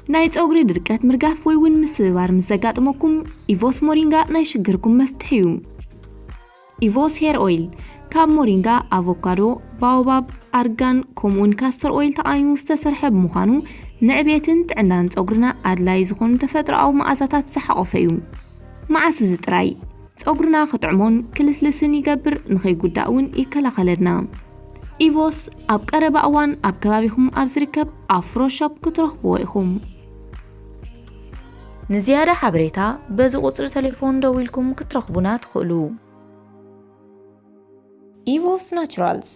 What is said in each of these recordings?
ናይ ጸጉሪ ድርቀት ምርጋፍ ወይ እውን ምስብባር ምስ ዘጋጥመኩም፣ ኢቮስ ሞሪንጋ ናይ ሽግርኩም መፍትሒ እዩ። ኢቮስ ሄር ኦይል ካብ ሞሪንጋ፣ ኣቮካዶ፣ ባኦባብ፣ ኣርጋን ከምኡውን ካስተር ኦይል ተቓሚሙ ዝተሰርሐ ብምዃኑ፣ ንዕቤትን ጥዕናን ጸጉርና ኣድላዪ ዝኾኑ ተፈጥሮኣዊ መኣዛታት ዝሓቖፈ እዩ። መዓስ እዚ ጥራይ ጸጉርና ክጥዕሞን ክልስልስን ይገብር፣ ንኸይጉዳእ እውን ይከላኸለልና። ኢቮስ ኣብ ቀረባ እዋን ኣብ ከባቢኹም ኣብ ዝርከብ ኣፍሮ ሾፕ ክትረኽብዎ ኢኹም። ንዝያዳ ሓበሬታ በዚ ቁጽሪ ቴሌፎን ደዊልኩም ክትረኽቡና ትኽእሉ። ኢቮስ ናቹራልስ።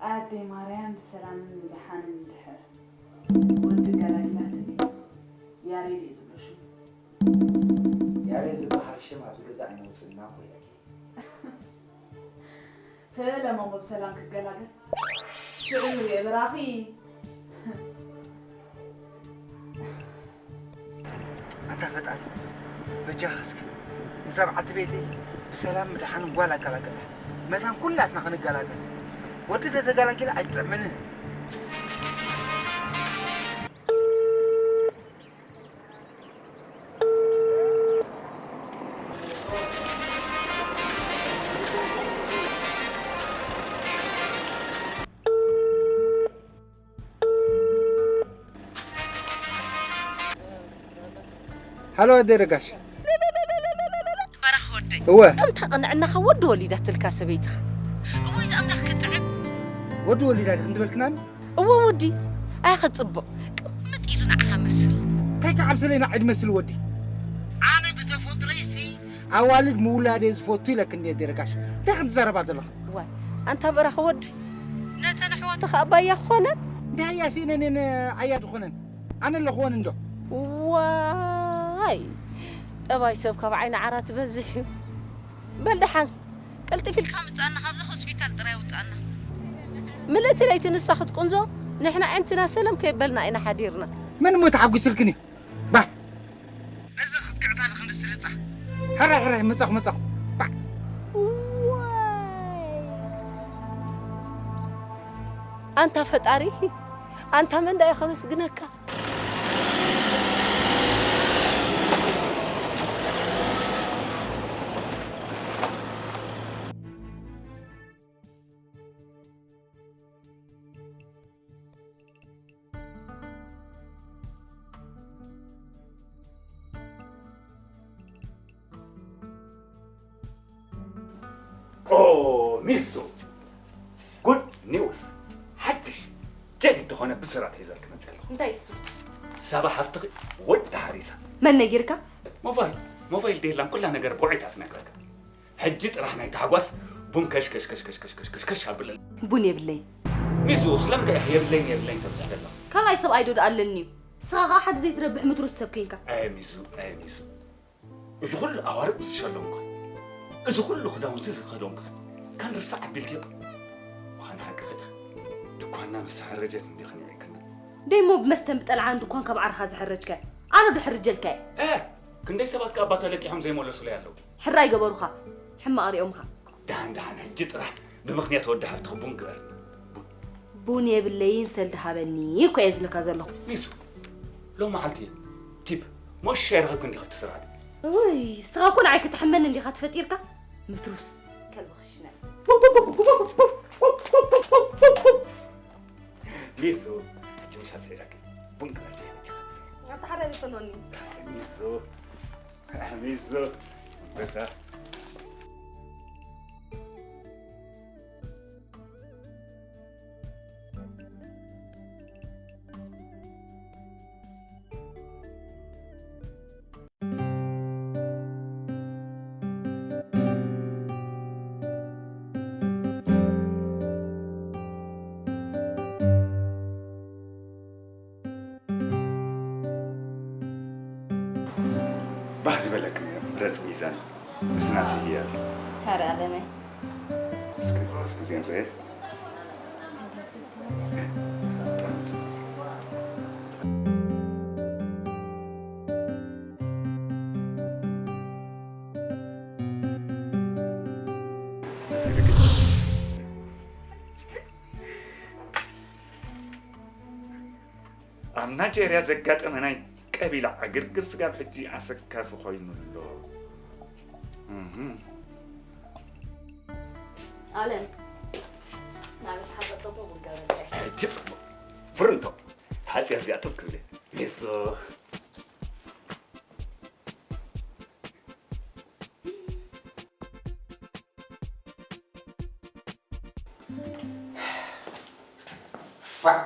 ኣደይ ማርያም ብሰላምን ብደሓንን ድሕር ወዲ ገላጊላትኒ። ያሬድ እዩ ዝብሎ ሽሙ። ያሬድ ዝበሃል ሽም ኣብዚ ገዛ ኣይነውፅእና እኮ ኢለኪ። ፈለማ እሞ ብሰላም ክገላገል። ሽዑ ንሪኦ ብራኺ። ኣንታ ፈጣሪ፣ በጃኻ እስኪ ነዛ በዓልቲ ቤተይ ብሰላም ብደሓን ጓል ኣገላግላ። መታን ኩላትና ክንገላገል። ወዲ ተተገላጊለ ኣይጥዕምንን። ሃሎ ኣደይ ረጋሽ። በራኽ ወደይ። እወ። ከምታ ቅንዕናኻ ወዲ ወሊዳትልካ ሰበይትኻ። እወ፣ እዚ ኣምላኽ ክጥዕም። ወዲ ወሊዳ ዲኺ እንድበልክናኒ? እወ ወዲ፣ ኣያ ኸጽብቕ። ቅምጥ ኢሉ ንዓኻ መስል። እንታይ ከዓብሰለይ ንዓይ ድመስል ወዲ? ኣነ ብተፈጥሮይሲ ኣዋልድ ምውላድ እየ ዝፈቱ ኢለክ እንድየ ኣደይ ረጋሽ። እንታይ ከም ትዛረባ ዘለኻ? ዋይ፣ ኣንታ በራኽ ወዲ። ነተን ኣሕዋትኻ ኣባያ ክኾነን? እንታይ እያ ሲእነን እየን ኣያ ዝኾነን? ኣነ ኣለኹወን እንዶ። ዋይ፣ ጠባይ ሰብ ካብ ዓይኒ ዓራት ይበዝሕ እዩ። በል ደሓን፣ ቀልጢፍ ኢልካ ምጻና፣ ካብዛ ሆስፒታል ጥራይ ውጻና። ምልእቲ ለይቲ ንሳ ክትቁንዞ፣ ንሕና ኣዒንትና ሰለም ከየበልና ኢና ሓዲርና። መን እሞ ተሓጒስልክን እዩ? ባህ! ነዚ ክትክዕታ ዲኺ እንድስርጻ? ሕራይ፣ ሕራይ፣ መጻኹ፣ መጻኹ። ባዕ! ዋይ! ኣንታ ፈጣሪ፣ ኣንታ መን ደኣ እዩ ከመስግነካ? ኦ ሚሱ፣ ጉድ ኒውስ! ሓድሽ ጀዲድ ዝኾነ ብስራት ሒዘልኪ መፅእ ኣለኹ። እንታይ እሱ? ሳባ ሓፍትኺ ወዲ ሓሪሳ። መን ነጊርካ? ሞባይል፣ ሞባይል ደየላን ኩላ ነገር ብውዒታ ትነግረካ። ሕጂ ጥራሕ ናይ ታሕጓስ ቡን ከሽ ከሽ ከሽ ከሽ ከሽ ከሽ ከሽ ከሽ ኣብለል። ቡን የብለይ። ሚሱ፣ ስለምንታይ ኢኺ የብለይን የብለይን ተብዝሒ ዘለኺ? ካልኣይ ሰብኣይ ዶ ደኣ ኣለኒ እዩ? ንስኻ ኸኣ ሓንቲ ዘይትረብሕ ምትሩስ ሰብ ኮይንካ። ኣይ ሚሱ፣ ኣይ ሚሱ። እዚ ኩሉ ኣዋርቕ ዝሸለምካ፣ እዚ ኩሉ ክዳውንቲ ዝኸደንካ፣ ከም ርሳዕ ኣቢልኪ ምዃን ሓቅኺ ኢኺ። ድኳንና ምስ ተሐረጀት እንዲኺ ንዒክና። ደይሞ ብመስተን ብጠልዓን ድኳን ካብ ዓርኻ ዝሐረጅካዮ? ኣነ ዶ ሐርጀልካዮ? እ፣ ክንደይ ሰባት ከኣ እባ ተለቂሖም ዘይመለሱለይ ኣለዉ። ሕራይ ገበሩኻ፣ ሕማቕ ሪኦምኻ። ደሓን ደሓን፣ ሕጂ ጥራሕ ብምኽንያት ወዲ ሓፍትኺ ቡን ግበርና። ቡን። ቡን የብለይን፣ ሰልዲ ሃበኒ እኮ እየ ዝብለካ ዘለኹ። ሚሱ፣ ሎም መዓልቲ ቲፕ ሞሽ ኣይረኸብክን ዲኺ ኣብቲ ስራሕ? ውይ፣ ንስኻ እኮ ንዓይ ክትሕመኒ እንዲኻ ተፈጢርካ። ምትሩስ ከልቢ ክሽነ። ሚሱ፣ ሕጂ ምሽ ኣስዒረኪ። ቡን ግበርና፣ ሕጂ ኸትስ። ኣብቲ ሓደ ቤት ትንሆኒ። ሚሱ፣ ሚሱ፣ በሳ። ዝበለክን ምረጽ ሚዛን። እስናት እያ። ሐረ ኣለመ። እስኪ፣ እስኪ ዜን ርኤ። ኣብ ናይጀርያ ዘጋጠመ ናይ ቀቢላ ዕግርግር ስጋብ ሕጂ ኣሰካፊ ኮይኑ ኣሎ። እህ። ኣለም፣ ናበይ ሓቂ ጽቡቕ ውገበልካ። ሕጂ ጽቡቕ። ብርንቶ፣ ታጽያ እዚኣ ጥብ ክብል። ሜሶ። ፋዕ።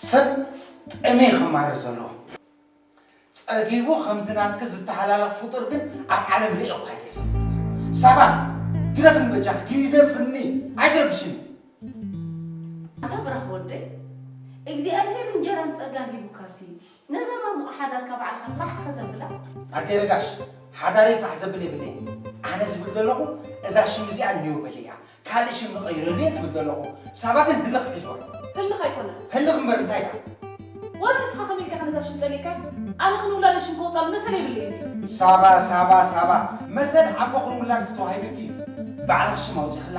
ሰብ ጠሜ ክማር ዘሎ። ጸጊቡ ከምዚ ናትኪ ዝተሓላለኽ ፍጡር ግን ኣብ ዓለም ርእየ እኳ ኣይዘይፈልጥ። ሳባ፣ ግደፍኒ በጃኺ፣ ግደፍኒ፣ ኣይትረብሽኒ። ኣንታ ብራኽ ወደይ፣ እግዚኣብሔር እንጀራን ጸጋን ሂቡካሲ፣ ነዛ ማሙቕ ሓዳርካ ባዕልኻ ፋሕ ከተብላ? ኣዴ ነጋሽ፣ ሓዳረይ ፋሕ ዘብል የብለይ። ኣነ ዝብል ዘለኹ፣ እዛ ሽም እዚኣ እኒዮ በልያ። ካልእ ሽም ንቐይረሉ እየ ዝብል ዘለኹ። ሳባ ግን ህልኽ ሒዝዋ። ህልኽ ኣይኮነን። ህልኽ እምበር እንታይ ደኣ? ዋላ ንስኻ ከመይ ኢልካ ነዛ ሽም ጸሊእካ? ኣነ ክንውላደ ሽም ከውጻሉ መሰል የብለይን እዩ። ሳባ፣ ሳባ፣ ሳባ። መሰል ዓቦ ክንውላድ ክተዋሂብኪ እዩ። ባዕልኺ ሽም ኣውጺኽላ።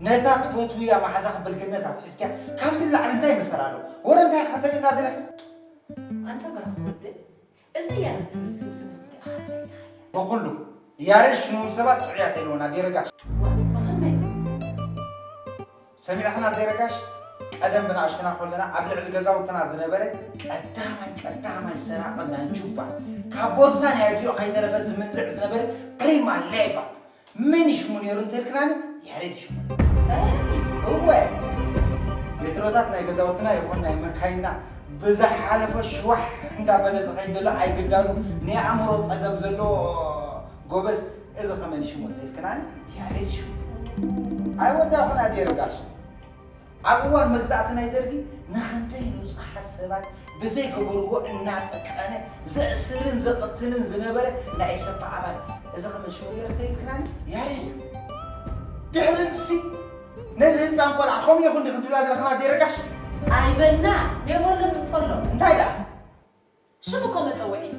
ነታ ትፈትውያ መሓዛኺ ብልግነት ኣትሒዝኪያ። ካብዚ ንላዕሊ እንታይ መሰል ኣሎ? ወረ እንታይ ኢኻ ተርእየና ዘለኻ? ኣንታ በራኺ ወደይ፣ እዛ ያሬድ ትብል ስም ስም እንታይ ኢኻ ጸሊእኻያ? ብኹሉ ያሬድ ሽሞም ሰባት ጥዑያት ኣይለውን ኣዴ ረጋሽ። ዋ፣ ብኸመይ? ሰሚዕኽን ኣዴ ረጋሽ? ቀደም ብንኣሽቱና ከለና ኣብ ልዕሊ ገዛውትና ዝነበረ ቀዳማይ ቀዳማይ ሰራቒ ናይ ጁባ ካብ ቦርሳ ናይ ኣዲኡ ከይተረፈ ዝምንዝዕ ዝነበረ ፕሪማ ሌቫ መን ሽሙ ነይሩ እንተልክናኒ ያሬድ ሽሙ ነይሩ። እወ ሜትሮታት ናይ ገዛውትና ይኹን ናይ መካይንና ብዝሓለፈ ሽዋሕ እንዳበለ ዝኸይድ ዘሎ ኣይግዳሉ ናይ ኣእምሮ ጸገም ዘለዎ ጎበዝ እዚ ከመን ሽሙ እንተልክናኒ ያሬድ ሽሙ ኣይወዳኹን ኣዴ ረጋሽ። ኣብ እዋን መግዛእቲ ናይ ደርጊ ንኽንደይ ንጹሓት ሰባት ብዘይገበርዎ እናጠቀነ ዘእስርን ዘቕትልን ዝነበረ ናይ ኢሰፓ ኣባል እዚ ከመን ሽሙ ነይሩ ተይልክናኒ ያሬድ እዩ። ድሕሪ እዚሲ ነዚ ህፃን ቆልዓ ከምኡ ኢኹ እንዲ ክትብላ ዘለኽና ኣዴ ረጋሽ? ኣይበልና ደይ በሎ ትፈሎ እንታይ ደኣ? ሽም እኮ መጸውዒ እዩ።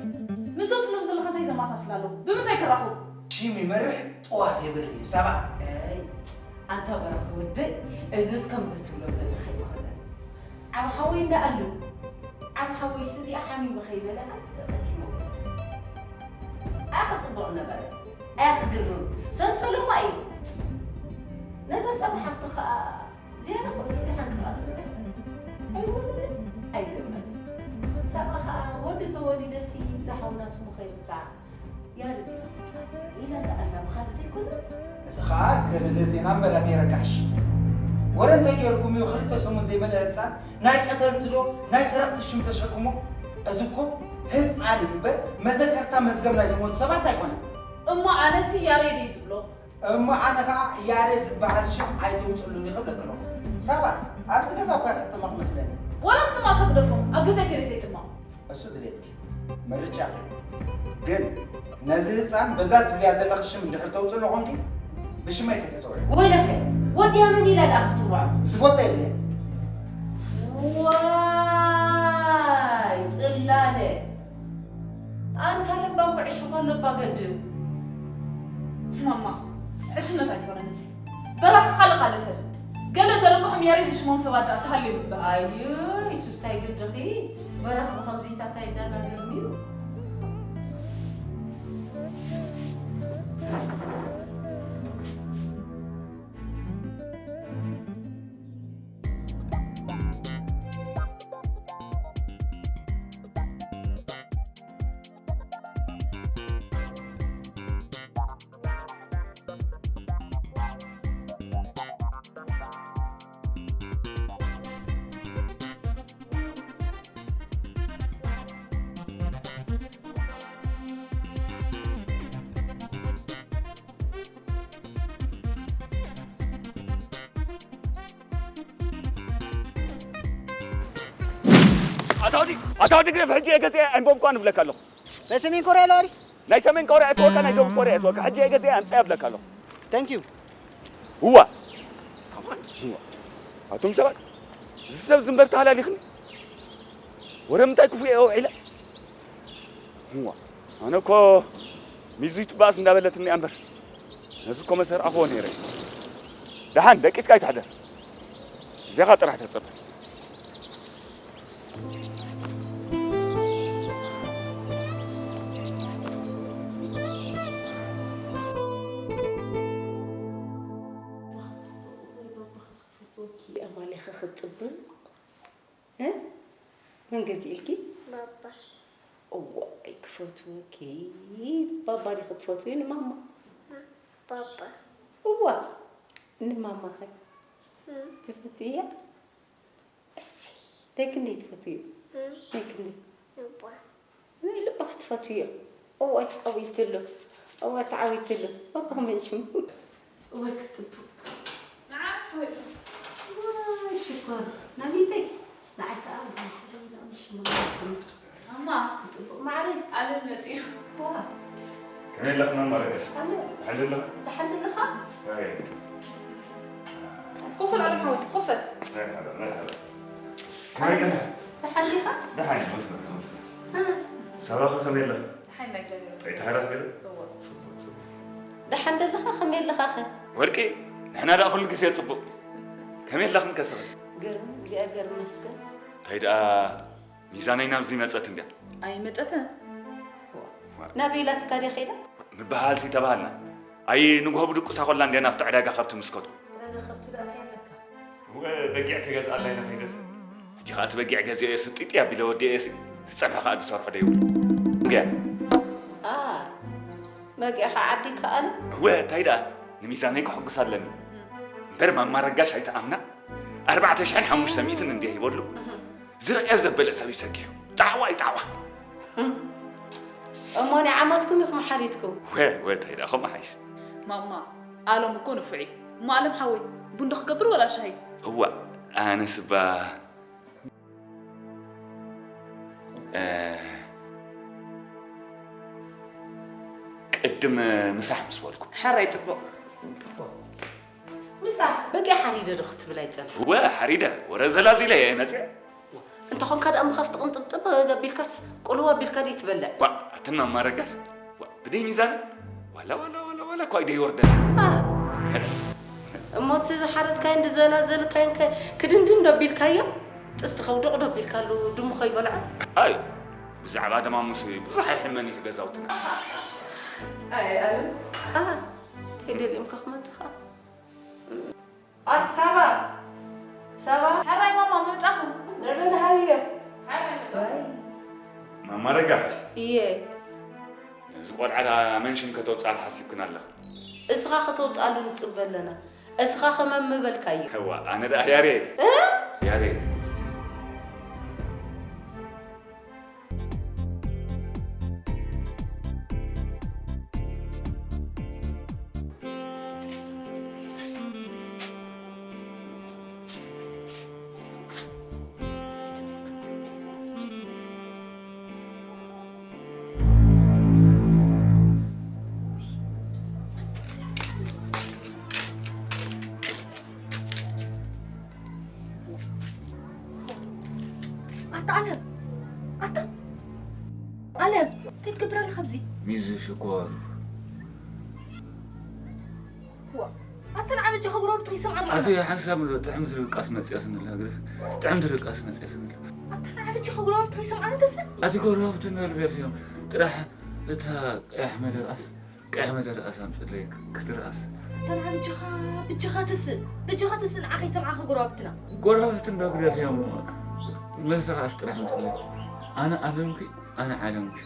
ምስዞም ትብሎም ዘለኻ እንታይ ዘመሳስል ኣሎ? ብምንታይ ክራኸቡ? ሽም ይመርሕ ጥዋፍ የብርህ እዩ ሳባ። ኣይ ኣንታ በራኺ ወደይ እዝስ ከምዚ ትብሎ ዘለኻ ኣይኮነን። ዓብ ሓወይ እንዳ ኣሉ ዓብ ሓወይስ እዚኣ ሓሚሙ ከይበልዓ እቲ ይመውት። ኣያ ክጽብቕ ነበረ ኣያ ክግርም ሰምሰሎማ እዩ። ነዛ ሳባ ሓፍቲ ኸኣ ዝያዳ ኩሉ ግዜ ሓንቅቓ ዝነበረ ኣይወለደን ኣይዘመደን። ሳባ ኸኣ ወዲ ተወሊደሲ እዛ ሓውና ስሙ ከይርሳዕ ያረቢ ኢላ ትጻል ኢላ እንዳኣላ ብኻልእ ዘይኮነ። እዚ ኸኣ ዝገደደ ዜና እምበር ኣደይ ረጋሽ። ወረ እንታይ ገይርኩም እዩ ክልተ ሰሙን ዘይመልአ ህጻን ናይ ቀተልቲ ዶ ናይ ሰረቕቲ ሽም ተሸክሞ? እዚ እኮ ህጻን እዩ እምበር መዘከርታ መዝገብ ናይ ዝሞቱ ሰባት ኣይኮነን። እሞ ኣነሲ ያሬድ እዩ ዝብሎ። እሞ ኣነ ኸኣ ያሬድ ዝበሃል ሽም ኣይተውፅሉኒ ክብለኪ ኣለኹ። ሳባ፣ ኣብዚ ገዛ እኳ ይሕጥመኽ መስለኒ። ዋላ ምጥማቕ ከግደፎ፣ ኣብ ገዛይ ከይደ ዘይጥማቕ። እሱ ድሌትኪ፣ ምርጫኺ። ግን ነዚ ህፃን በዛ ትብልያ ዘለኺ ሽም እንድሕር ተውፅሎ ኾንኪ፣ ብሽመይ ከይተፀውዒ። ወይለከ፣ ወዲያ መን ኢላ ደኣ ክትፅውዖ? ዝፈልጦ የብለይ። ዋይ፣ ፅላለ። ኣንታ ለባም ኩዕሾ ከሎ እባ ገድም። ማማ፣ ዕሽነት ኣይኮነን እዚ። በራኺ ካልእ ካልእ ፈልጥ። ገለ ዘረግሖም ያሬድ ዝሽሞም ሰባት ደኣ ተሃልዮም እምበር። ኣዩ፣ ኢሱስ ታይ ግድኺ? በራኺ ብኸምዚታት ኣይዳናገርንዩ። ኣታ ወዲ ኣታ ወዲ ግደፍ፣ ሕጂ እየ ገዚአ ኣይንበብኳን እብለካ ኣለኹ። ናይ ሰሜን ኮርያ ኣለዋ ድዩ? ናይ ሰሜን ኮርያ እትወካ ናይ ደቡብ ኮርያ እትወካ፣ ሕጂ እየ ገዚአ ኣምፅኣ እብለካ ኣለኹ። Thank you። እዋ እዋ ኣቱም ሰባት፣ እዚ ሰብ ዝንበር ተሃላሊኽኒ። ወረ ምንታይ ክፉእ እየ ውዒለ። እዋ ኣነ እኮ ሚዙ ይትባእስ እንዳበለትኒ እያ እምበር፣ ነዚ እኮ መሰርኣኽዎ ነይረ። ደሓን ደቂስካ ኣይትሕደር። እዚኻ ጥራሕ ተጸበ። ኣማሊኻ ክትጽበን እ? መን ገዚእልኪ? ባባ። እዋይ ክፈትወኪ። ባባ ዲኺ ትፈትዊ ንማማ? ባባ። እዋ ንማማ ኸ ትፈትያ? እሰይ ናይ ክንደይ ትፈትዩ? ናይ ክንደይ? ናይ ልብኺ ትፈትውዮ። እዋይ ተዓዊትሉ እዋይ ተዓዊትሉ። ባባ ከመይ ሽሙ? እዋይ ክትፅብቅ። እዋይ ሽኮር ናቢተይ። ንዓይ ከዓ እዛ ሓደ ኢሎም ሽሙ ማማ ክትፅብቅ ማዕረይ። ኣለም መፅዮ። ዋ ከመይ ኣለኽና ማረገሽ? ኣለ ደሓን ደለኻ? ደሓን ደለኻ? ኣይ ኮፈል ኣለም ሓወት ኮፈል። መርሓባ መርሓባ። ከመይ ቀና? ደሓን ዲኻ? ደሓን እየ መስገን መስገን። ሳባኸ ከመይ ኣለኻ? ደሓን ኢና እግዚኣብሔር ይመስገን። ጠይታ ሓራስ ገለ? እወ። ጽቡቕ ጽቡቕ። ደሓን ደለኻ ከመይ ኣለኻኸ? ወርቂ ንሕና ደኣ ኩሉ ግዜ ጽቡቕ። ከመይ ኣለኽን ከስኺ? ግርም እግዚኣብሔር ይመስገን። እንታይ ደኣ ሚዛነይ ናብዚ መጸት እንድያ። ኣይመጸትን። ናበይ ኢላትካ ድያ ከይዳ? ምብህሃልሲ ተባሃልና። ኣይ ንግሆ ብድቁሳ ኮላ እንድያ ናብቲ ዕዳጋ ከብቲ ምስ ከድኩ። ዕዳጋ ከብቲ ደኣ እንታይ ኣለካ? እወ በጊዕ ክገዝኣላ ኢለ ከይደስ። ሕጂ ኸኣ እቲ በጊዕ ገዚኦዮ ስጢጥ ኣቢለ ወዲኦዮሲ እቲ ጸብሒ ኸኣ ዝሰርሖ ዶ ይውዕል። እንድያ። ኣ በጊዕኻ ዓዲግካ ኣነ? እወ እንታይ ደኣ ንሚዛነይ ከሐጉስ ኣለኒ። እምበር ማማ ረጋሽ ኣይትኣምና ኣርባዕተ ሽሕን ሓሙሽተ ሚእትን እንድየ ሂበሉ። ዝርእዮ ዘበለ ሰብ እዩ ሰጊሑ። ጣዕዋ እዩ ጣዕዋ። እሞ ናይ ዓመትኩም ኢኹም ሓሪድኩም። ወ ወ እንታይ ደኣ ከምኡ ሓይሽ። ማማ ኣለም እኮ ንፉዕ እዩ። እሞ ኣለም ሓወይ ቡን ዶ ክገብር ወላ ሻሂ? እዋእ ኣነስ እባ እ፣ ቅድም ምሳሕ ምስ በልኩ። ሕራይ ጽቡቕ። ምሳሕ በቂ ሓሪደ ዶ ክትብል ኣይጸንሓ። እወ ሓሪደ ወረ ዘላዚለ እየ መጽየ። እንተ ኾንካ ደኣ ምኻፍ ትቕንጥብጥብ ገቢልካስ ቁልው ኣቢልካ ድዩ ትበልዕ? ዋ ኣትን ማማ ረጋሽ ዋ ብደይ ሚዛን ዋላ ዋላ ዋላ ዋላ እኳ ኢደይ ወርደን። ኣ፣ እሞ እቲ ዝሓረድካዮን ዝዘላዘልካዮን ከ ክድንድን ዶ ኣቢልካዮ? ጥስቲ ከውድቕ ዶ ኣቢልካሉ ድሙ ከይበልዖ? ኣይ ብዛዕባ ደማሙስ ብዙሕ ኣይሕመን እዩ ገዛውትና። ኣይ ኣነ ኣ፣ እንታይ ደልዮም ከ ክመጽኻ? ኣቲ ሳባ ሳባ ሕራይ ማማ ምምጻኹም ንዕበ ደሃብዮ ሕራይ ምምጻኹም ማማ ረጋሽ እየ ነዚ ቆልዓ መን ሽም ከተውፅኣሉ ሓሲብክን ኣለኽን እስኻ ከተውፅኣሉ ንፅበ ኣለና እስኻ ከመን ምበልካዮ እዋ ኣነ ደኣ ያሬድ ያሬድ ኣታ ኣለም ኣታ ኣለም እንታይ ትገብር ኣለኻ ኣብዚ? ሚዙ ሽኮር ዋ ኣታ ንዓ በጃኻ ጉራብቲ ከይሰምዓ ኣቲ ሓንሳብ ጥዕምቲ ርቃስ መፅያስ ንላ ግደፍ ጥዕምቲ ርቃስ መፅያስ ንላ ኣታ ንዓ በጃኻ ጉራብቲ ከይሰምዓ ተስእ ኣቲ ጎረባብቲ ንላ ግደፍ እዮም ጥራሕ እታ ቀያሕ መደርኣስ ቀያሕ መደርኣስ ኣምፅለይ ክትርኣስ። ኣታ ንዓ በጃኻ በጃኻ ትስእ በጃኻ ትስእ ንዓ ከይሰምዓኻ ጎረባብትና። ጎረባብቲ እንዶ ግደፍዮም መደርኣስ ጥራሕ ኣምፅለይ። ኣነ ኣለምኪ ኣነ ዓለምኪ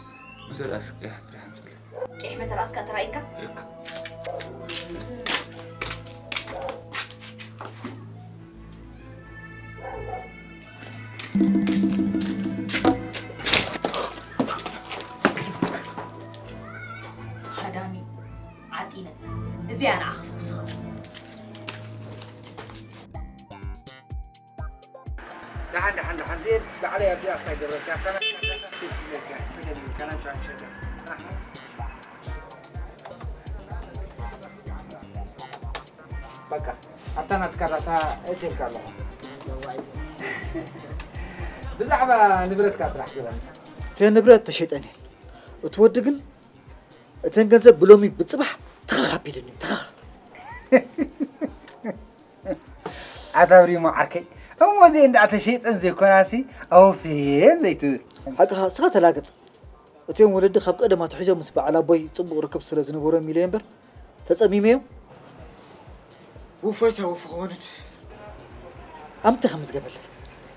መደርኣስ ቀያሕ ጥራሕ ኣምፅለይ። ቀያሕ መደርኣስ ከኣ ተራኢካ። ሃዳሚ ዓጢነ እዚኣ ንዓኻ ፍኹስኻ። ደሓን ደሓን ደሓን ዜድ ባዕለይ ኣብዚኣ ክሳይ ገረካ ካና ሴፍ ኢለካ ጸገም እዩ ካና ቻንስ ሸገር በቃ ኣብታ ናትካ ዳታ እትልካ ኣለኹ። ብዛዕባ ንብረትካ ጥራሕ ግበረኒ። እተን ንብረት ተሸጠን እየን። እቲ ወዲ ግን እተን ገንዘብ ብሎሚ ብጽባሕ ትኸኽ ኣቢሉኒ ትኸኽ። ኣታ ብሪሞ ዓርከይ፣ እሞ እዚ እንዳ ተሸይጠን ዘይኮናሲ ኣወፍየን ዘይትብል። ሓቅኻ እስኻ ተላገጽ። እቲኦም ወለዲ ካብ ቀደም ኣትሒዞም ምስ በዓል ኣቦይ ጽቡቕ ርክብ ስለ ዝነበሮም ኢለ እምበር ተጸሚመዮም። ውፎይ ሳወፉ ክኾኑት ኣምተ ከም ዝገበለይ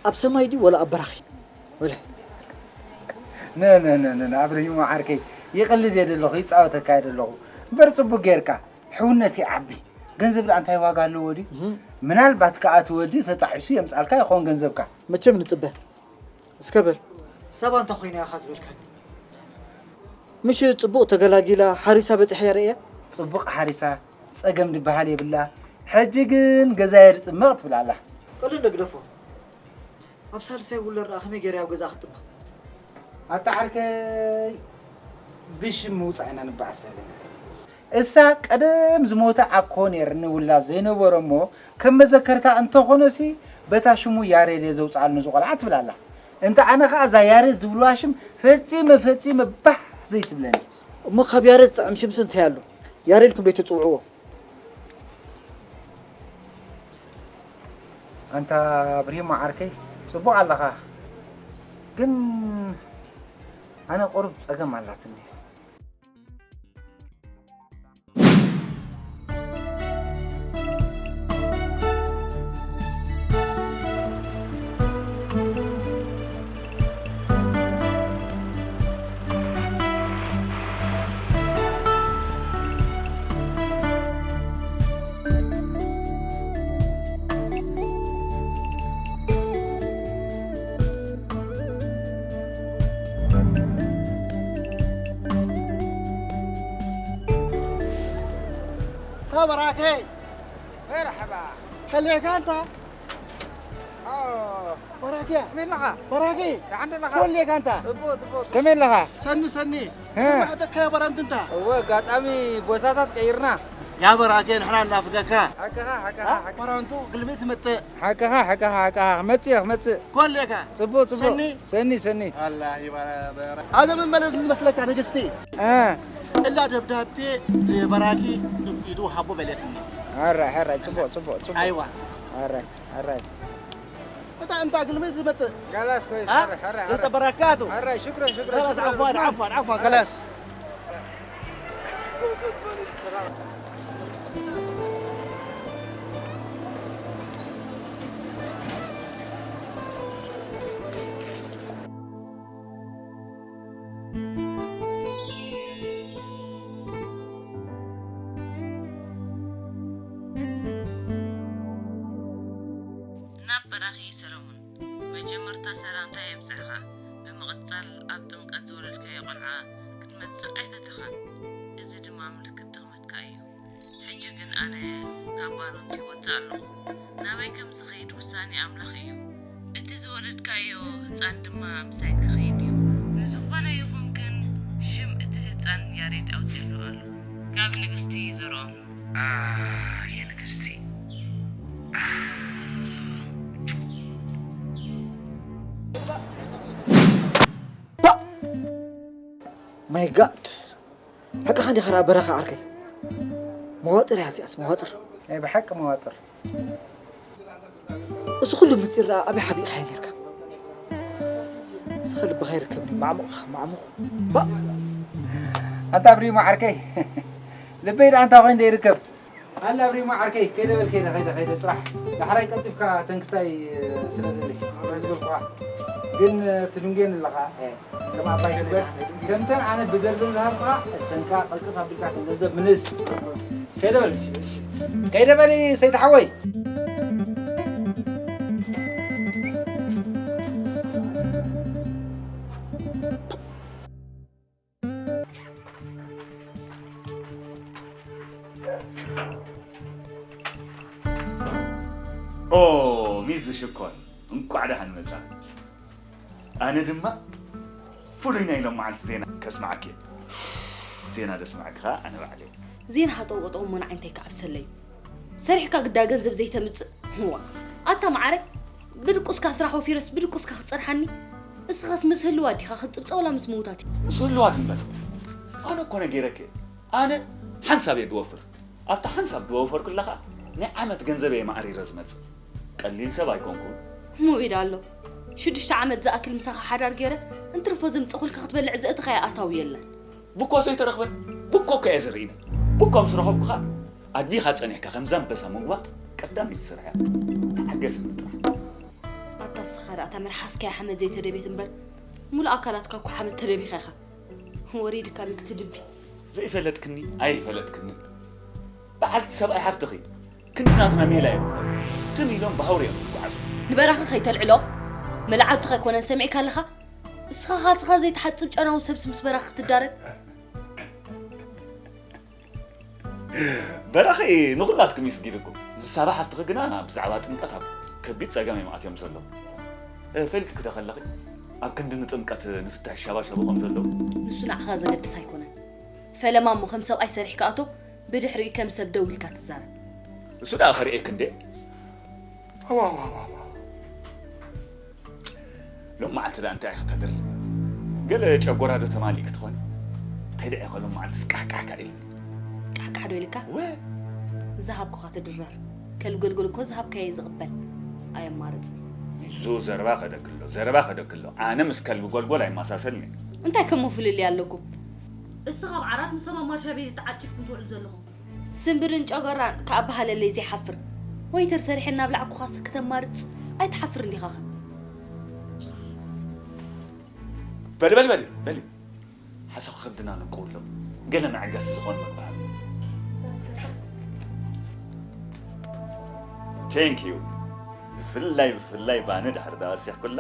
ኣብ ሰማይ ድዩ ወላ ኣብ በራኺ ወለ ነ ነ ነ ነ ኣብረሂሙ ዓርከይ ይቕልድ እየ ደለኹ ይፃወተካ እየ ደለኹ እምበር ፅቡቅ ጌርካ ሕውነት ይዓቢ ገንዘብ ደኣ እንታይ ዋጋ ኣለዎ ድዩ ምናልባት ከኣ እቲ ወዲ ተጣዒሱ የምፃልካ ይኸውን ገንዘብካ መቸም ንፅበ እስከ በል ሳባ እንታይ ኮይና ኢኻ ዝበልካኒ ምሽ ጽቡቕ ተገላጊላ ሓሪሳ በጺሐያ ርእያ ጽቡቕ ሓሪሳ ጸገም ድበሃል የብላ ሕጂ ግን ገዛየ ድጥመቕ ትብል ኣላ ቀልድ ግደፎ ኣብ ሳልሳይ ውለድ ደኣ ከመይ ገይረ ኣብ ገዛ ክትጥመቕ ኣታ ዓርከይ ብሽም ምውጻእ ኢና ንበኣስ ዘለና እሳ ቀደም ዝሞተ ኣኮ ነይርኒ ውላድ ዘይነበሮ እሞ ከም መዘከርታ እንተኾነሲ በታ ሽሙ ያሬድ እየ ዘውፅኣሉ ነዚ ቆልዓ ትብል ኣላ እንተ ኣነ ከዓ እዛ ያሬድ ዝብልዋ ሽም ፈፂመ ፈፂመ ባህ ዘይትብለኒ እሞ ካብ ያሬድ ዝጥዕም ሽምሲ እንታይ ኣሎ ያሬድ ኢልኩም ዶ ኣይትፅውዕዎ ኣንታ ብርሂሞ ዓርከይ ፅቡቕ ኣለኻ ግን ኣነ ቁሩብ ፀገም ኣላትኒ ተበራከይ መርሐባ ከሌካ እንታ በራኪያ ከመይ ኣለኻ በራኪ ደሓን ኣለኻ ኮሌካ እንታ ጽቡቕ ጽቡቕ ከመይ ኣለኻ ሰኒ ሰኒ እ። ማዕጠካ በራንት እንታ እወ ኣጋጣሚ ቦታታት ቀይርና ያ በራኪ ንሕና እናፍገካ ሓቅኻ ሓቅኻ ሓቅኻ በራንቱ ግልሚ ትመጥእ ሓቅኻ ሓቅኻ ሓቅኻ ክመጽእ እየ ክመጽእ ኮሌካ ጽቡቕ ጽቡቕ ሰኒ ሰኒ ሰኒ ኣላ ይባራ ኣዘ ምን ማለት መስለካ ንግስቲ እ እላ ደብዳቤ በራኪ ኢዱ ሃቦ በለትኒ ሕራይ ሕራይ ጽቡቕ ጽቡቕ ጽቡቕ ኣይዋ ሕራይ ሕራይ እታ እንታ ግልሚ ትመጥእ ጋላስ ኮይስ አ? ሕራይ ሕራይ ሕራይ እንተ በራካቱ ሕራይ ሽክረን ሽክረን خلاص ሽክረን عفوا عفوا عفوا خلاص ናብ በራኺ ሰለሙን፣ መጀመርታ ሰላምታ የብጽሕኻ፣ ብምቕጻል ኣብ ጥምቀት ዝወለድካዮ ቆልዓ ክትመጽእ ኣይፈተኻን፣ እዚ ድማ ምልክት ድኽመትካ እዩ። ሕጂ ግን ኣነ ካብ ባሮንቲ ይወጽእ ኣለኹ። ናበይ ከም ዝኸይድ ውሳኔ ኣምላኽ እዩ። እቲ ዝወለድካዮ ህጻን ድማ ምሳይ ክኸይድ እዩ። ንዝኾነ ይኹን ግን ሽም እቲ ህጻን ያሬድ ኣውጺእሉ ኣሎ። ካብ ንግስቲ ዘርኦም። ኣየ ንግስቲ። My God! ሓቅኻ እንዲኻ ደኣ በረኻ ዓርከይ። መዋጥር እያ እዚኣስ መዋጥር። ናይ ብሓቂ መዋጥር። እዚ ኩሉ ምስጢር ደኣ ኣበይ ሓቢእኻዮ ኔርካ? እስኻ ልብኻ ይርከብኒ ማዕሙቕ ኢኻ ማዕሙቕ። ባእ! ኣንታ ብሪሞ ዓርከይ ልበይ ደኣ እንታይ ኮይኑ ይርከብ? ኣላ ብሪሞ ዓርከይ ከይደ በል ከይደ ከይደ ከይደ ጥራሕ ዳሕራይ ቀልጢፍካ ተንክስታይ ስለ ደሊ ዝበልኩኻ ግን ትድንጉየኒ ኣለኻ ከም ኣባይ ትግበር ከምተን ኣነ ብደርዘን ዝሃብኩኻ እሰንካ ቀልጥፍ ኣቢልካ ከም ገንዘብ ምልስ ከይደ በል ከይደ በል ሰይድ ሓወይ ኦ ሚዝ ሽኮር እንቋዕ ደሓን መጻ። ኣነ ድማ ፍሉይ ናይ ሎም መዓልቲ ዜና ከስምዓኪ እየ። ዜና ደስምዓኪ ኸኣ ኣነ ባዕለይ። ዜና ሃጠው ቀጠው እሞ ንዓይ እንታይ ክዓብሰለይ? ሰሪሕካ ግዳ ገንዘብ ዘይተምጽእ? እዋ ኣታ መዓረይ፣ ብድቁስካ ስራሕ ወፊረስ ብድቁስካ ክትጸንሓኒ? እስኻስ ምስ ህልዋ ዲኻ ክትጽብጸ ወላ ምስ ምዉታት? ምስ ህልዋ ትንበል። ኣነ እኮ ነጊረኪ እየ። ኣነ ሓንሳብ እየ ድወፍር። ኣብታ ሓንሳብ ድወፈርኩላ ኸኣ ናይ ዓመት ገንዘብ እየ ማዕሪረ ዝመጽእ። ቀሊል ሰብ ኣይኮንኩን። እሞ ቤዳ ኣሎ። ሽዱሽተ ዓመት ዝኣክል ምሳኻ ሓዳር ገይረ እንትርፎ ዘምጸኹልካ ክትበልዕ ዘእትኻዮ ኣታዊ የለን። ብኮ ዘይተረኽበን ብኮ እኮ እየ ዝርኢነ። ብኮ ምስ ረኸብኩኻ ኣድቢኻ ጸኒሕካ ከምዛ ኣንበሳ ምጉባጥ ቀዳመይቲ ስራሕ እያ። ተዓገስኒ ጥራሕ። ኣታ እስኻ ደኣ እታ መልሓስካ እያ ሓመድ ዘይተደብየት እምበር ሙሉእ ኣካላትካ እኮ ሓመድ ተደቢኻ ኢኻ። ወሪድካ ምን ክትድቢ። ዘይፈለጥክኒ ኣይፈለጥክንን። በዓልቲ ሰብኣይ ሓፍትኺ ክንዲ ናትና ሜላ እዮም። ትም ኢሎም ብሃውሪ እዮም ዝጓዓዙ። ንበራኺ ከይተልዕሎ መላዓልትኻ ኣይኮነን ሰሚዕካ ኣለኻ። እስኻ ኻትኻ ዘይትሓጽብ ጨናዊ ሰብሲ ምስ በራኺ ክትዳረግ። በራኺ ንኹላትኩም እዩ ስጊድኩም። ንሳባ ሓፍትኺ ግና ብዛዕባ ጥምቀት ኣብ ከቢድ ጸገም እዮም ኣትዮም ዘለዉ። እ፣ ፈልጥኪ ዶ ከለኺ ኣብ ክንዲ ንጥምቀት ንፍትሕ ሸባሸቡ ከም ዘለዉ? ንሱ ንዓኻ ዘገድስ ኣይኮነን። ፈለማ እሞ ከም ሰብኣይ ሰሪሕካ እቶ ብድሕሪኡ ከም ሰብ ደው ኢልካ ትዛረብ። እሱ ደኣ ከርእየኪ እንዴ? ሎም መዓልቲ ደኣ እንታይ ኢኺ ተድሪ? ገለ ጨጎራ ዶ ተማሊእኪ ትኾኒ? እንታይ ደኣ ኢኺ ሎም መዓልቲ ስቃሕቃሕካ ኢልኒ? ቃሕቃሕ ዶ ኢልካ? ወ ዝሃብኩኻ ትድረር። ከልቢ ጎልጎል እኮ ዝሃብካዮ እዩ ዝቕበል። ኣየማርጽ። ሚዙ ዘረባ ከደክሎ፣ ዘረባ ከደክሎ። ኣነ ምስ ከልቢ ጎልጎል ኣይመሳሰልን እየ። እንታይ ከሞ ፍልልይ ኣለኩም? እስኻ ኣብ ዓራት ንሶም ኣብ ማርሻ ቤት ተዓጺፍኩም ትውዕሉ ዘለኹም። ስምብርን ጨጎራን ክኣበሃለለይ ዘይሓፍር ወይተር ሰሪሐ እናብላዕኩኻስ ክተማርጽ ኣይትሓፍርን ዲኻኸ? በሊ በሊ በሊ በሊ ሓሳብ ከብድና ንቀውሎ ገለ መዐገሲ ዝኾን መባህል Thank you ብፍላይ ብፍላይ ባኒ ድሕሪ ዳወሲኽኩላ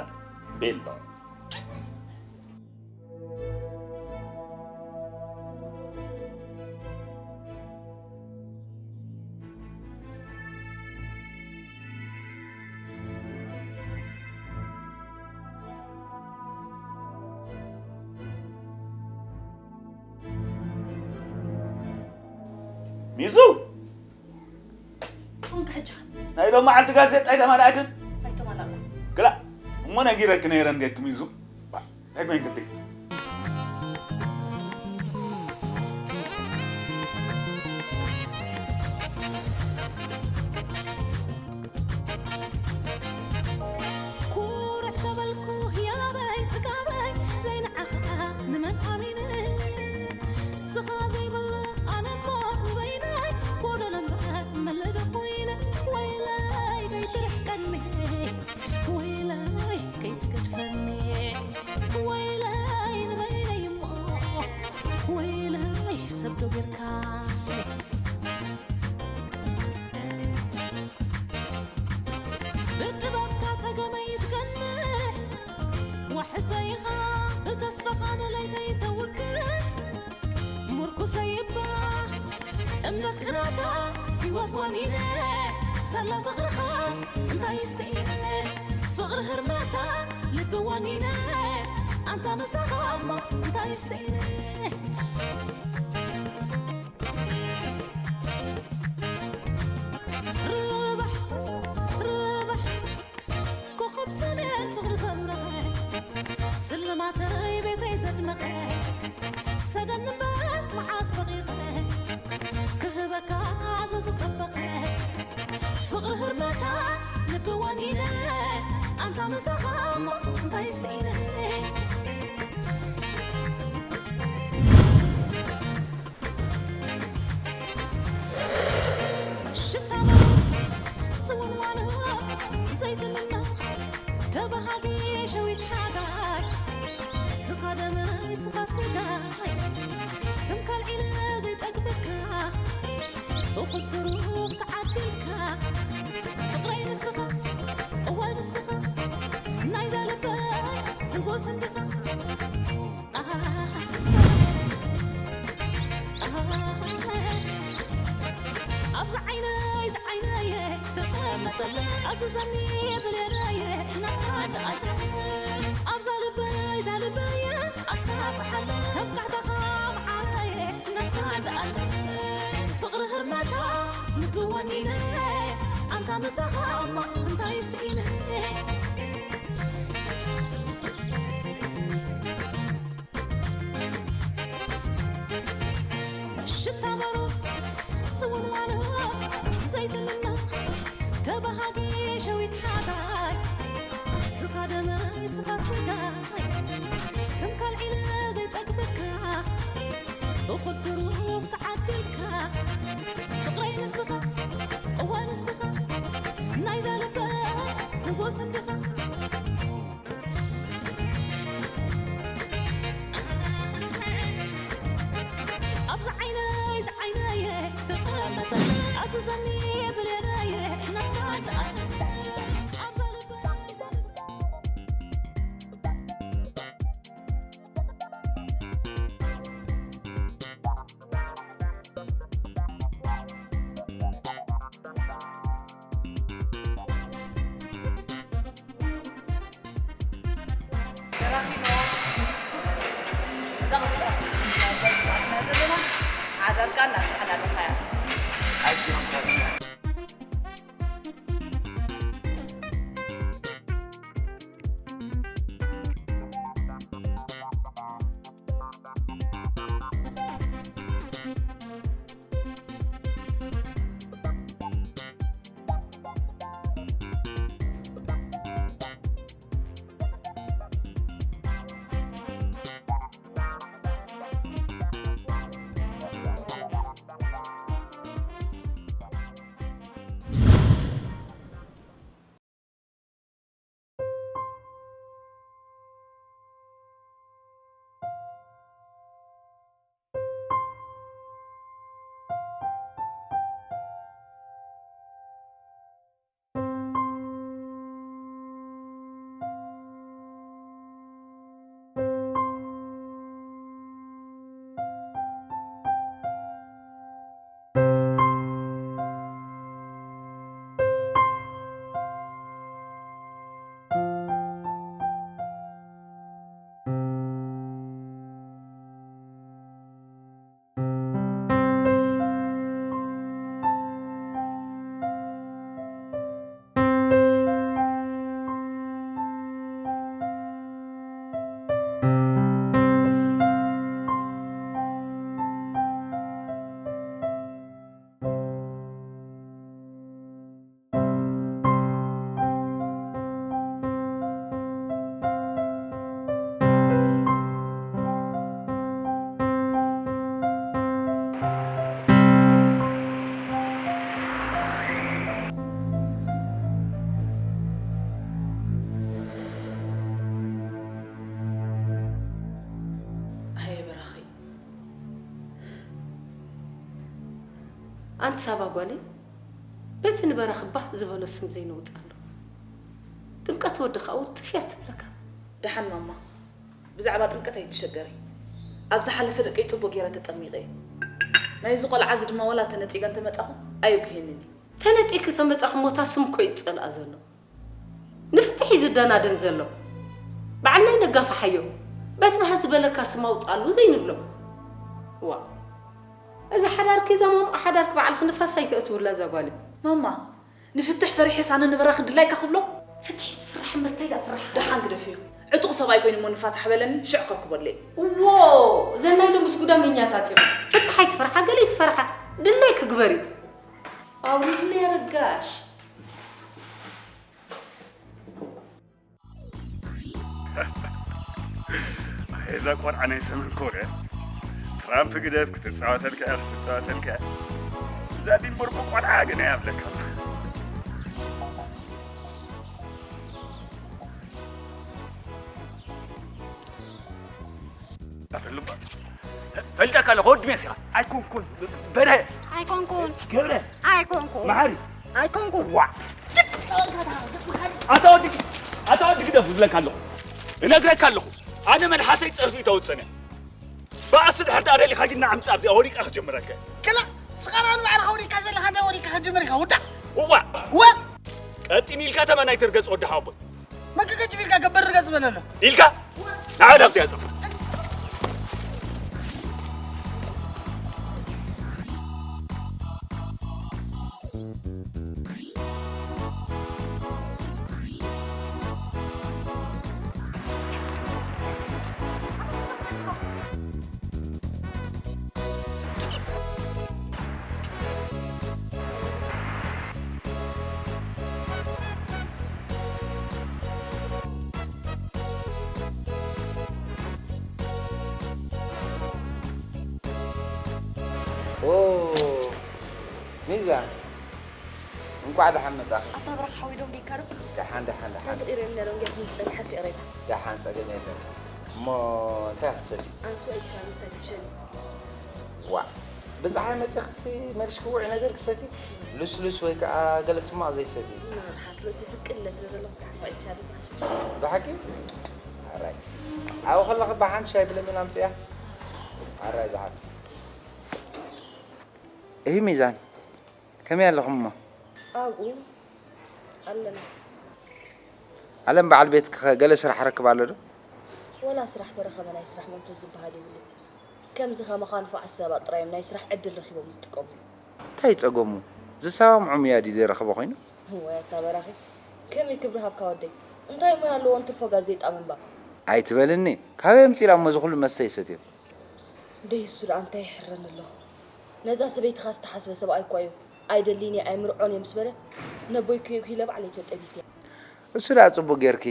ቤሎ ሚዙ ኮንካ ሕጂ ናይ ሎም መዓልቲ ጋዜጣ ኣይተማልኣክን ኣይተማላእኩ ግላ እሞ ነጊረኪ ነይረ እንዴት ሚዙ እንታይ ኮይንክቲ ኩርዕ ተበልኩ ህያበይ ጽጋበይ ዘይንዓኻ ንመን ኣሚነ ስኻ ዘይብሉ ኣነሞ ንበይነይ ጎደሎ እምበር መለዶ ኮይነ ወይለይ ከይትርሕቀኒ ወይለይ ከይትገድፈኒ ወይለይ ንበይነይ እሞ ወይለይ ሰብ ዶ ጌርካ ብጥበብካ ጸገመይ ትገንሕ ዋሕሰይኻ ብተስፋኻ ንለይተይ ተውግሕ ምርኩሰይ እባ እምነት ቅናታ ህይወት ወኒነ ሳላ ፍቕርኻስ እንታይ ይስእነ ፍቕሪ ህርመታ ልቢ ወኒነ ኣንታ ምሳኻ እሞ እንታይ ይስእነ ርባሕ ርባሕ ኮኸብ ሰሜን ፍቕሪ ዘብረቐ ስልማተይ ቤተይ ዘድመቐ ሰደን እምበር መዓስ በቒቐ ክህበካ ዘዝጸበቐ ፍቕሪ ህርመታ ልቢ ወኒነ ኣንታ ምሳኻ እሞ እንታይ ስኢነ ሽታና ስውንዋን ዘይትምና ተባሃጊ ሸዊት ሓጋይ ስኻ ደመይ ስኻ ስጋይ ስምካ ልዒለ ዘይጸግበካ እኹል ትሩፍ ተዓዲልካ ፍቕረይ ንስኻ እዋይ ንስኻ ናይዛ ልበይ ንጉስ እንዲኻ ኣብዚ ዓይነይ ዝዓይነየ ተቐመጠለ ኣዝዘኒ ብሌነየ ናትካ ደኣ ኣብዛ ልበይ፣ እዛ ልበይ ኣሳፍሓለ። ከም ቃሕታኻ መዓረየ ናትካ ደኣ ፍቕሪ ህርመታ ልቢ ወኒነ። ኣንታ ምሳኻ እሞ እንታይ ስኢነ። ሽታ በሩ ስውንዋሎ ዘይትምኖ ተባሃጊ ሸዊት ሓጋይ ስኻ ደመይ ስኻ ስጋይ ስምካ ኣልዒለ ዘይጸግበካ እኹል ትሩፍ ተዓዲልካ ፍቕረይ ንስኻ እዋ ንስኻ ናይዛ ልበ ንጉስ እንዲኻ። ኣብዚ ዓይነይ ዝዓይነየ ተቐመጠ ኣዝዘኒ ብሌነየ ናትካ ደኣ ኣብዛ ልበይ ተራኺቦ እዛ ቅርጻ ናብዛ ዝበዓልና ዘለና ሓዳርካ እናተሓላለኻያ። ኣየ በራኺ። ኣንቲ ሳባ ጓለይ፣ በቲ ንበራኺ ባህ ዝበሎ ስም ዘይነውጻሉ። ጥምቀት ወዲ ከኣ ውትፍ እያ ትብለካ። ደሓን ማማ፣ ብዛዕባ ጥምቀት ኣይትሸገሪ። ኣብ ዝሓለፈ ደቀይ ጽቡቕ ገይረ ተጠሚቐ እየ። ናይዚ ቆልዓ እዚ ድማ ዋላ ተነጺገ እንተመጻኹ ኣየጉህየንን እዩ። ተነጺግኪ ተመጻኺ እሞ እታ ስም እኮ እዩ ዝጸልኣ ዘሎ። ንፍትሒ እዩ ዝደናደን ዘሎ። በዓል ናይ ነጋፍሓዮ። በቲ ባህ ዝበለካ ስም ኣውጽኣሉ ዘይንብሎ። ዋ። እዚ ሓዳርኪ እዛ ማምኣ ሓዳርኪ ባዕልኺ ንፋስ ኣይተእትውላ እዛ ጓለይ። ማማ፣ ንፍትሕ ፈሪሐስ ኣነ ንበራኺ ድላይካ ክብሎ? ፍትሒ ዝፍራሕ እምበር እንታይ ደኣ ፍራሕ? ደሓን ግደፍዮ። ዕጡቕ ሰብኣይ ኮይኑ እሞ ንፋታሕ በለኒ፣ ሽዑ ከርክበለይ። እዎ፣ እዘን ናይ ሎምስ ጉዳመኛታት እዮም። ፍትሕ ኣይትፈርሓ፣ ገለ ኣይትፈርሓ። ድላይኪ ግበሪ። ኣውሪድለይ ርጋሽ። ኣይ፣ እዛ ቆልዓ ናይ ሰሜን ኮርያ። ትራምፕ ግደፍ፣ ክትጻወተልካ እያ፣ ክትጻወተልካ እያ። እዛ ዲምቡርቡር ቆልዓ ግን እያ ኣብለካ። ኣትልባ። ፈልጠካ ኣለኹ፣ ወዲ ሜስያ። ኣይኮንኩን፣ በርሀ። ኣይኮንኩን። ገብረ። ኣይኮንኩን። መሓሪ። ኣይኮንኩን። ዋ። ኣታ ወዲ፣ ኣታ ወዲ ግደፍ እብለካ ኣለኹ። እነግረካ ኣለኹ። ኣነ መልሓሰይ ጸርፊ ተውጽነ። ባእሲ ድሕር ደኣ ደሊኻ ግን ንዓምጻ ኣብዚኣ ወዲቃ ክጅምረካ። ክላ፣ ስቓራ ንባዕልኻ ወዲቃ ዘለኻ እንታይ ወዲቃ ክጅምር ኢኻ፣ ውዳእ። እዋ። ወ- ቀጢን ኢልካ ተመን ኣይትርገጽ ወዲ ሓወቦይ። በቃ ከጭ ፊልካ ገበር ገጽ በለሎ። ኢልካ ንዓ ናብቲ ያጽ። ኦ፣ ሚዛን፣ እንቋዕ ደሓን መጻኺ። ኣታ ብራኽ ሓወይ ዶንጌካ ዶ? ደሓን፣ ደሓን፣ ደሓን። ተቐይረ ነሮም ጌት ምጸን ሓሲ ሬታ። ደሓን፣ ጸገም የለን። እሞ እንታይ ክትሰቲ? ኣንሱ ኣይትሻ ምስታይ ትሸኒ። ዋ፣ ብጸሓይ መጺኽሲ መልሽ ክውዕ ነገር ክሰቲ? ልስሉስ ወይ ከኣ ገለ ጽማቕ ዘይሰቲ? ንሓት ርእሲ ፍቅል ስለ ዘለኹ ስራሕ ውዕል ትሻ ብባሽ። ብሓቂ? ኣራይ። ኣብኡ ከለኺ ብሓንቲ ሻይ ብለሚን ኣምጽያ። ኣራይ ዝሓት። እሂ ሚዛን፣ ከመይ ኣለኹም እሞ? ኣብኡ ኣለና። ኣለም በዓል ቤትኪ ኸ ገለ ስራሕ ረክብ ኣሎ ዶ? ወላ ስራሕ ተረኸበ ናይ ስራሕ መንፈስ ዝበሃል የብሉን። ከምዚ ከማኻ ንፉዓት ሰባት ጥራይ እዮም ናይ ስራሕ ዕድል ረኺቦም ዝጥቀሙ። እንታይ ጸገሙ? ዝሰማምዖም እያ ድዩ ዘይረኸበ ኮይኑ? እዋይ ኣታ በራኺ፣ ከመይ ክብሪ ሃብካ ወደይ? እንታይ ሞያ ኣለዎ እንትርፎ ጋዜጣ ምንባብ? ኣይትበልኒ፣ ካበይ ኣምጺላ እሞ እዚ ኩሉ መስተ ይሰትዮ? ደይ እሱ ደኣ እንታይ ይሕረኒ ኣሎ? ነዛ ሰበይትኻ ዝተሓስበ ሰብኣይ እኳ እዩ። ኣይደልይን እየ ኣይምርዖን እየ ምስ በለት፣ ነቦይ ኩየጉ ኢለ ባዕለይ ተጠቢሰ። እሱ ደኣ ጽቡቕ ጌርኪ።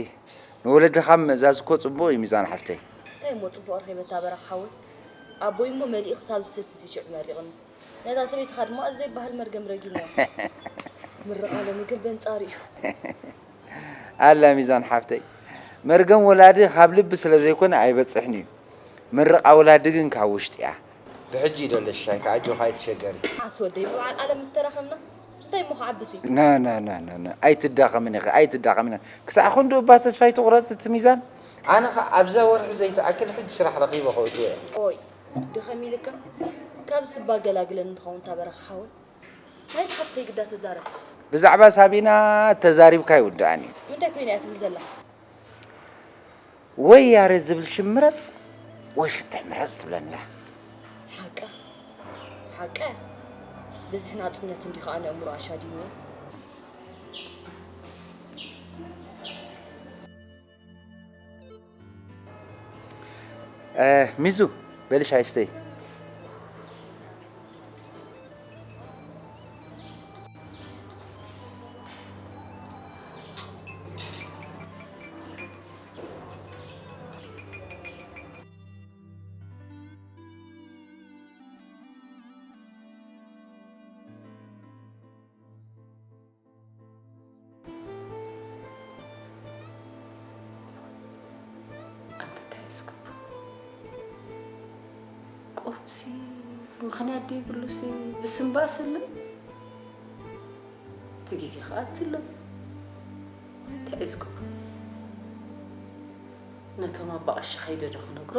ንወለድኻ ምእዛዝ እኮ ጽቡቕ እዩ ሚዛን ሓፍተይ። እንታይ እሞ ጽቡቕ ረኺበ እታ በራኽ ሓወይ? ኣቦይ እሞ መሊኡ ክሳብ ዝፈስስ እዩ ሽዑ መሪቕኒ። ነታ ሰበይትኻ ድማ እዚ ዘይበሃል መርገም ረጊምዋ። ምርቓ ሎሚ ግን በንጻሩ እዩ። ኣላ ሚዛን ሓፍተይ፣ መርገም ወላዲ ካብ ልቢ ስለ ዘይኮነ ኣይበጽሕን እዩ። ምርቓ ወላዲ ግን ካብ ውሽጢ እያ። ብሕጂ እዩ ደሎ ሽሻይ፣ ከኣ ኣጆኻ ኣይትሸገሪ። ዓስ ወደይ፣ ብበዓል ኣለም ምስ ተራኸብና እንታይ እሞ ክዓብስ እዩ? ና፣ ና፣ ና፣ ና፣ ና፣ ኣይትዳኸምን ኢኺ፣ ኣይትዳኸምን ኢኺ። ክሳዕ ክንድኡ እባ ተስፋ ኣይትቑረጽ እቲ ሚዛን። ኣነ ኸኣ ኣብዛ ወርሒ ዘይትኣክል ሕጂ ስራሕ ረኺበ ከእትዎ እየ። ኦይ፣ ድኸም ኢልካ፣ ካብ ስባ ገላግለኒ ትኸውን እታ በረኻ ሓወይ። ናይቲ ሓፍተይ ግዳ ተዛረብ። ብዛዕባ ሳቢና ተዛሪብካ ኣይውዳእን እዩ። እንታይ ኮይና እያ ትብል ዘላ? ወይ ያሬድ ዝብል ሽም ምረጽ፣ ወይ ፍትሕ ምረጽ ትብለና። ሓቃ፣ ሓቃ። ብዝሒ ናጽነት እንዲኻ ኣነ እምሮ ኣሻዲንዎ። እ፣ ሚዙ፣ በሊ ሻይ ስተይ። ኣንቲ እንታይ እዩ ዝግብሩ? ቁሩብሲ ምኽንያት ደይብሉሲ ብስምባእ ስልም። እቲ ግዜ ኸኣ ኣትሎ። እንታይ እዩ ዝግብሩ? ነቶም ኣባ ቀሺ ከይደ ዶ ክነግሮ?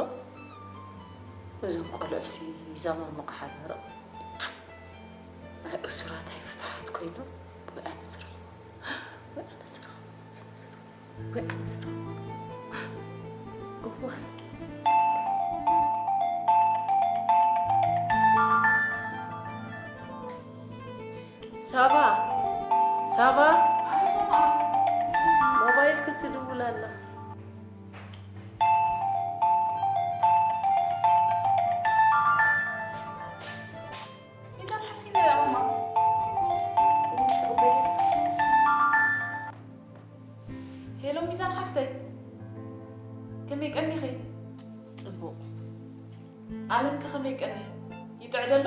እዞም ቆልዑሲ ይዛማምቑ ሓዳሮም። ኣይ እሱራት ኣይፍትሓት ኮይኖም። ወይ ኣነ ስራሕ፣ ወይ ኣነ ስራሕ፣ ወይ ኣነ ስራሕ፣ ወይ ኣነ ስራሕ። እዋይ። ሳባ፣ ሳባ፣ ሞባይል ክትድውል ኣላ። ሚዛን ሓፍተይ ነይራ ማማ። ሄሎ ሚዛን ሓፍተይ፣ ከመይ ቀኒኺ? ጽቡቕ። ኣለምከ ከመይ ቀኒ? ይጥዕድ ኣሎ?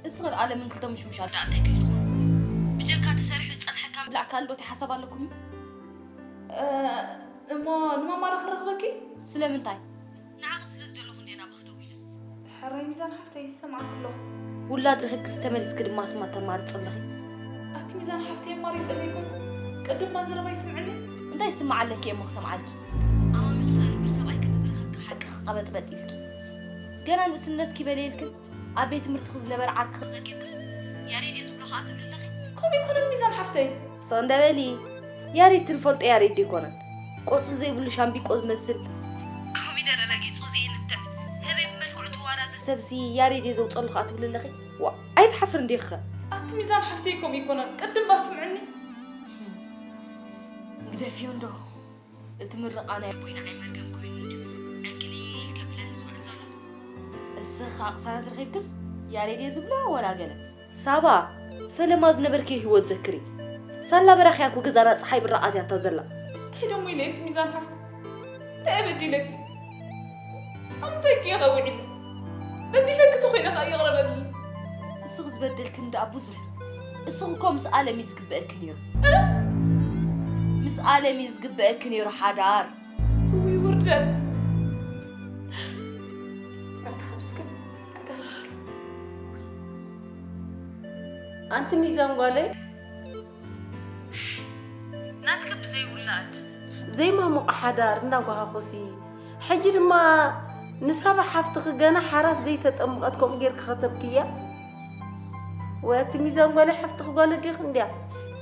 እስኽን ኣለምን ክልተ ሙሽሙሻት ደኣ እንታይ ከይትኾኑ? ብጀካ ተሰሪሑ ዝጸንሐካ ምብላዕ ካልእ ዶ እንታይ ሓሳብ ኣለኩም እዩ? እ፣ እሞ ንማማ ዶ ክረኽበኪ? ስለምንታይ? ንዓኺ ስለ ዝደለኹ እንድየ ናባኺ ደዊለ። ሕራይ ሚዛን ሓፍተይ፣ ይሰምዓኪ ኣለኹ። ውላድ ረኺብኪ ዝተመሊስኪ ድማ ስማ ተማርጺ ኣለኺ። ኣቲ ሚዛን ሓፍተይ፣ ኣማሪጸ ዘይኮንኩ፣ ቅድም እባ ዘረባይ ስምዕኒ። እንታይ ይስማዕ ኣለኪ እሞ ክሰምዓልኪ? ኣማሚኹ ዘንብር ሰብኣይ ክንዲ ዝረኸብኪ ሓቂ ክቐበጥበጥ ኢልኪ። ገና ንእስነትኪ በልየልክን ኣብ ቤት ትምህርትኺ ዝነበረ ዓርክኺ ዘኪርክስ ያሬድ እየ ዝብሎ ኸኣ ትብሊ ኣለኺ። ከምኡ ኣይኮነን ሚዛን ሓፍተይ። ስቕ እንደ በሊ። ያሬድ ትንፈልጦ ያሬድ ዶ ኣይኮነን? ቆጽሊ ዘይብሉ ሻምቢቆ ዝመስል ኮሚደረ ረጊጹ ዘየንትዕ ህበይ ብመልክዑ ትዋራዘ ሰብሲ ያሬድ እየ ዘውጸሉ ከኣ ትብል ኣለኺ? ዋ፣ ኣይትሓፍርን ዲኺኸ? ኣቲ ሚዛን ሓፍተይ ከምኡ ኣይኮነን። ቅድም ባስምዕኒ። ግደፍዮ እንዶ። እቲ ምርቓ ናይ ኣቦይ ንዓይ መርገም ኮይኑ እንድዩ ዕንክሊል ከብለኒ ዝውዕል ዘሎ። እስኺ ኸኣ ቅሳነት ረኺብክስ ያሬድ እየ ዝብሎ ወላ ገለ። ሳባ፣ ፈለማ ዝነበርክዮ ህይወት ዘክሪ። ሳላ በራኽያ እኮ ገዛና ጸሓይ ብራቕ ኣትያታ ዘላ። እንታይ ደሞ ኢለ እቲ ሚዛን ሓፍቲ? እንታይ እየ በዲለኪ? ኣብ እንታይ እየ ከዊዕኒ? በዲለኪ ተኾይነ ኸኣ ይቕረ በልኒ። እስኺ ዝበደልክኒ ደኣ ብዙሕ። እስኺ እኮ ምስ ኣለም እዩ ዝግበአኪ ነይሩ። እ? ምስ ኣለም እዩ ዝግበአኪ ነይሩ ሓዳር። ውይ ውርደት። ኣታ ምስኪን፣ ኣታ ምስኪን። ኣንቲ ሚዛን ጓለይ፣ ናትኪ ብዘይብሉ ኣድ ዘይማሙቕ ሓዳር እናጓሃኹሲ፣ ሕጂ ድማ ንሳባ ሓፍትኺ ገና ሓራስ ዘይተጠምቐት ከምኡ ጌርኪ ከተብክያ? ወይ ኣቲ ሚዛን ጓለይ፣ ሓፍትኺ ጓል ኣዴኺ እንድያ።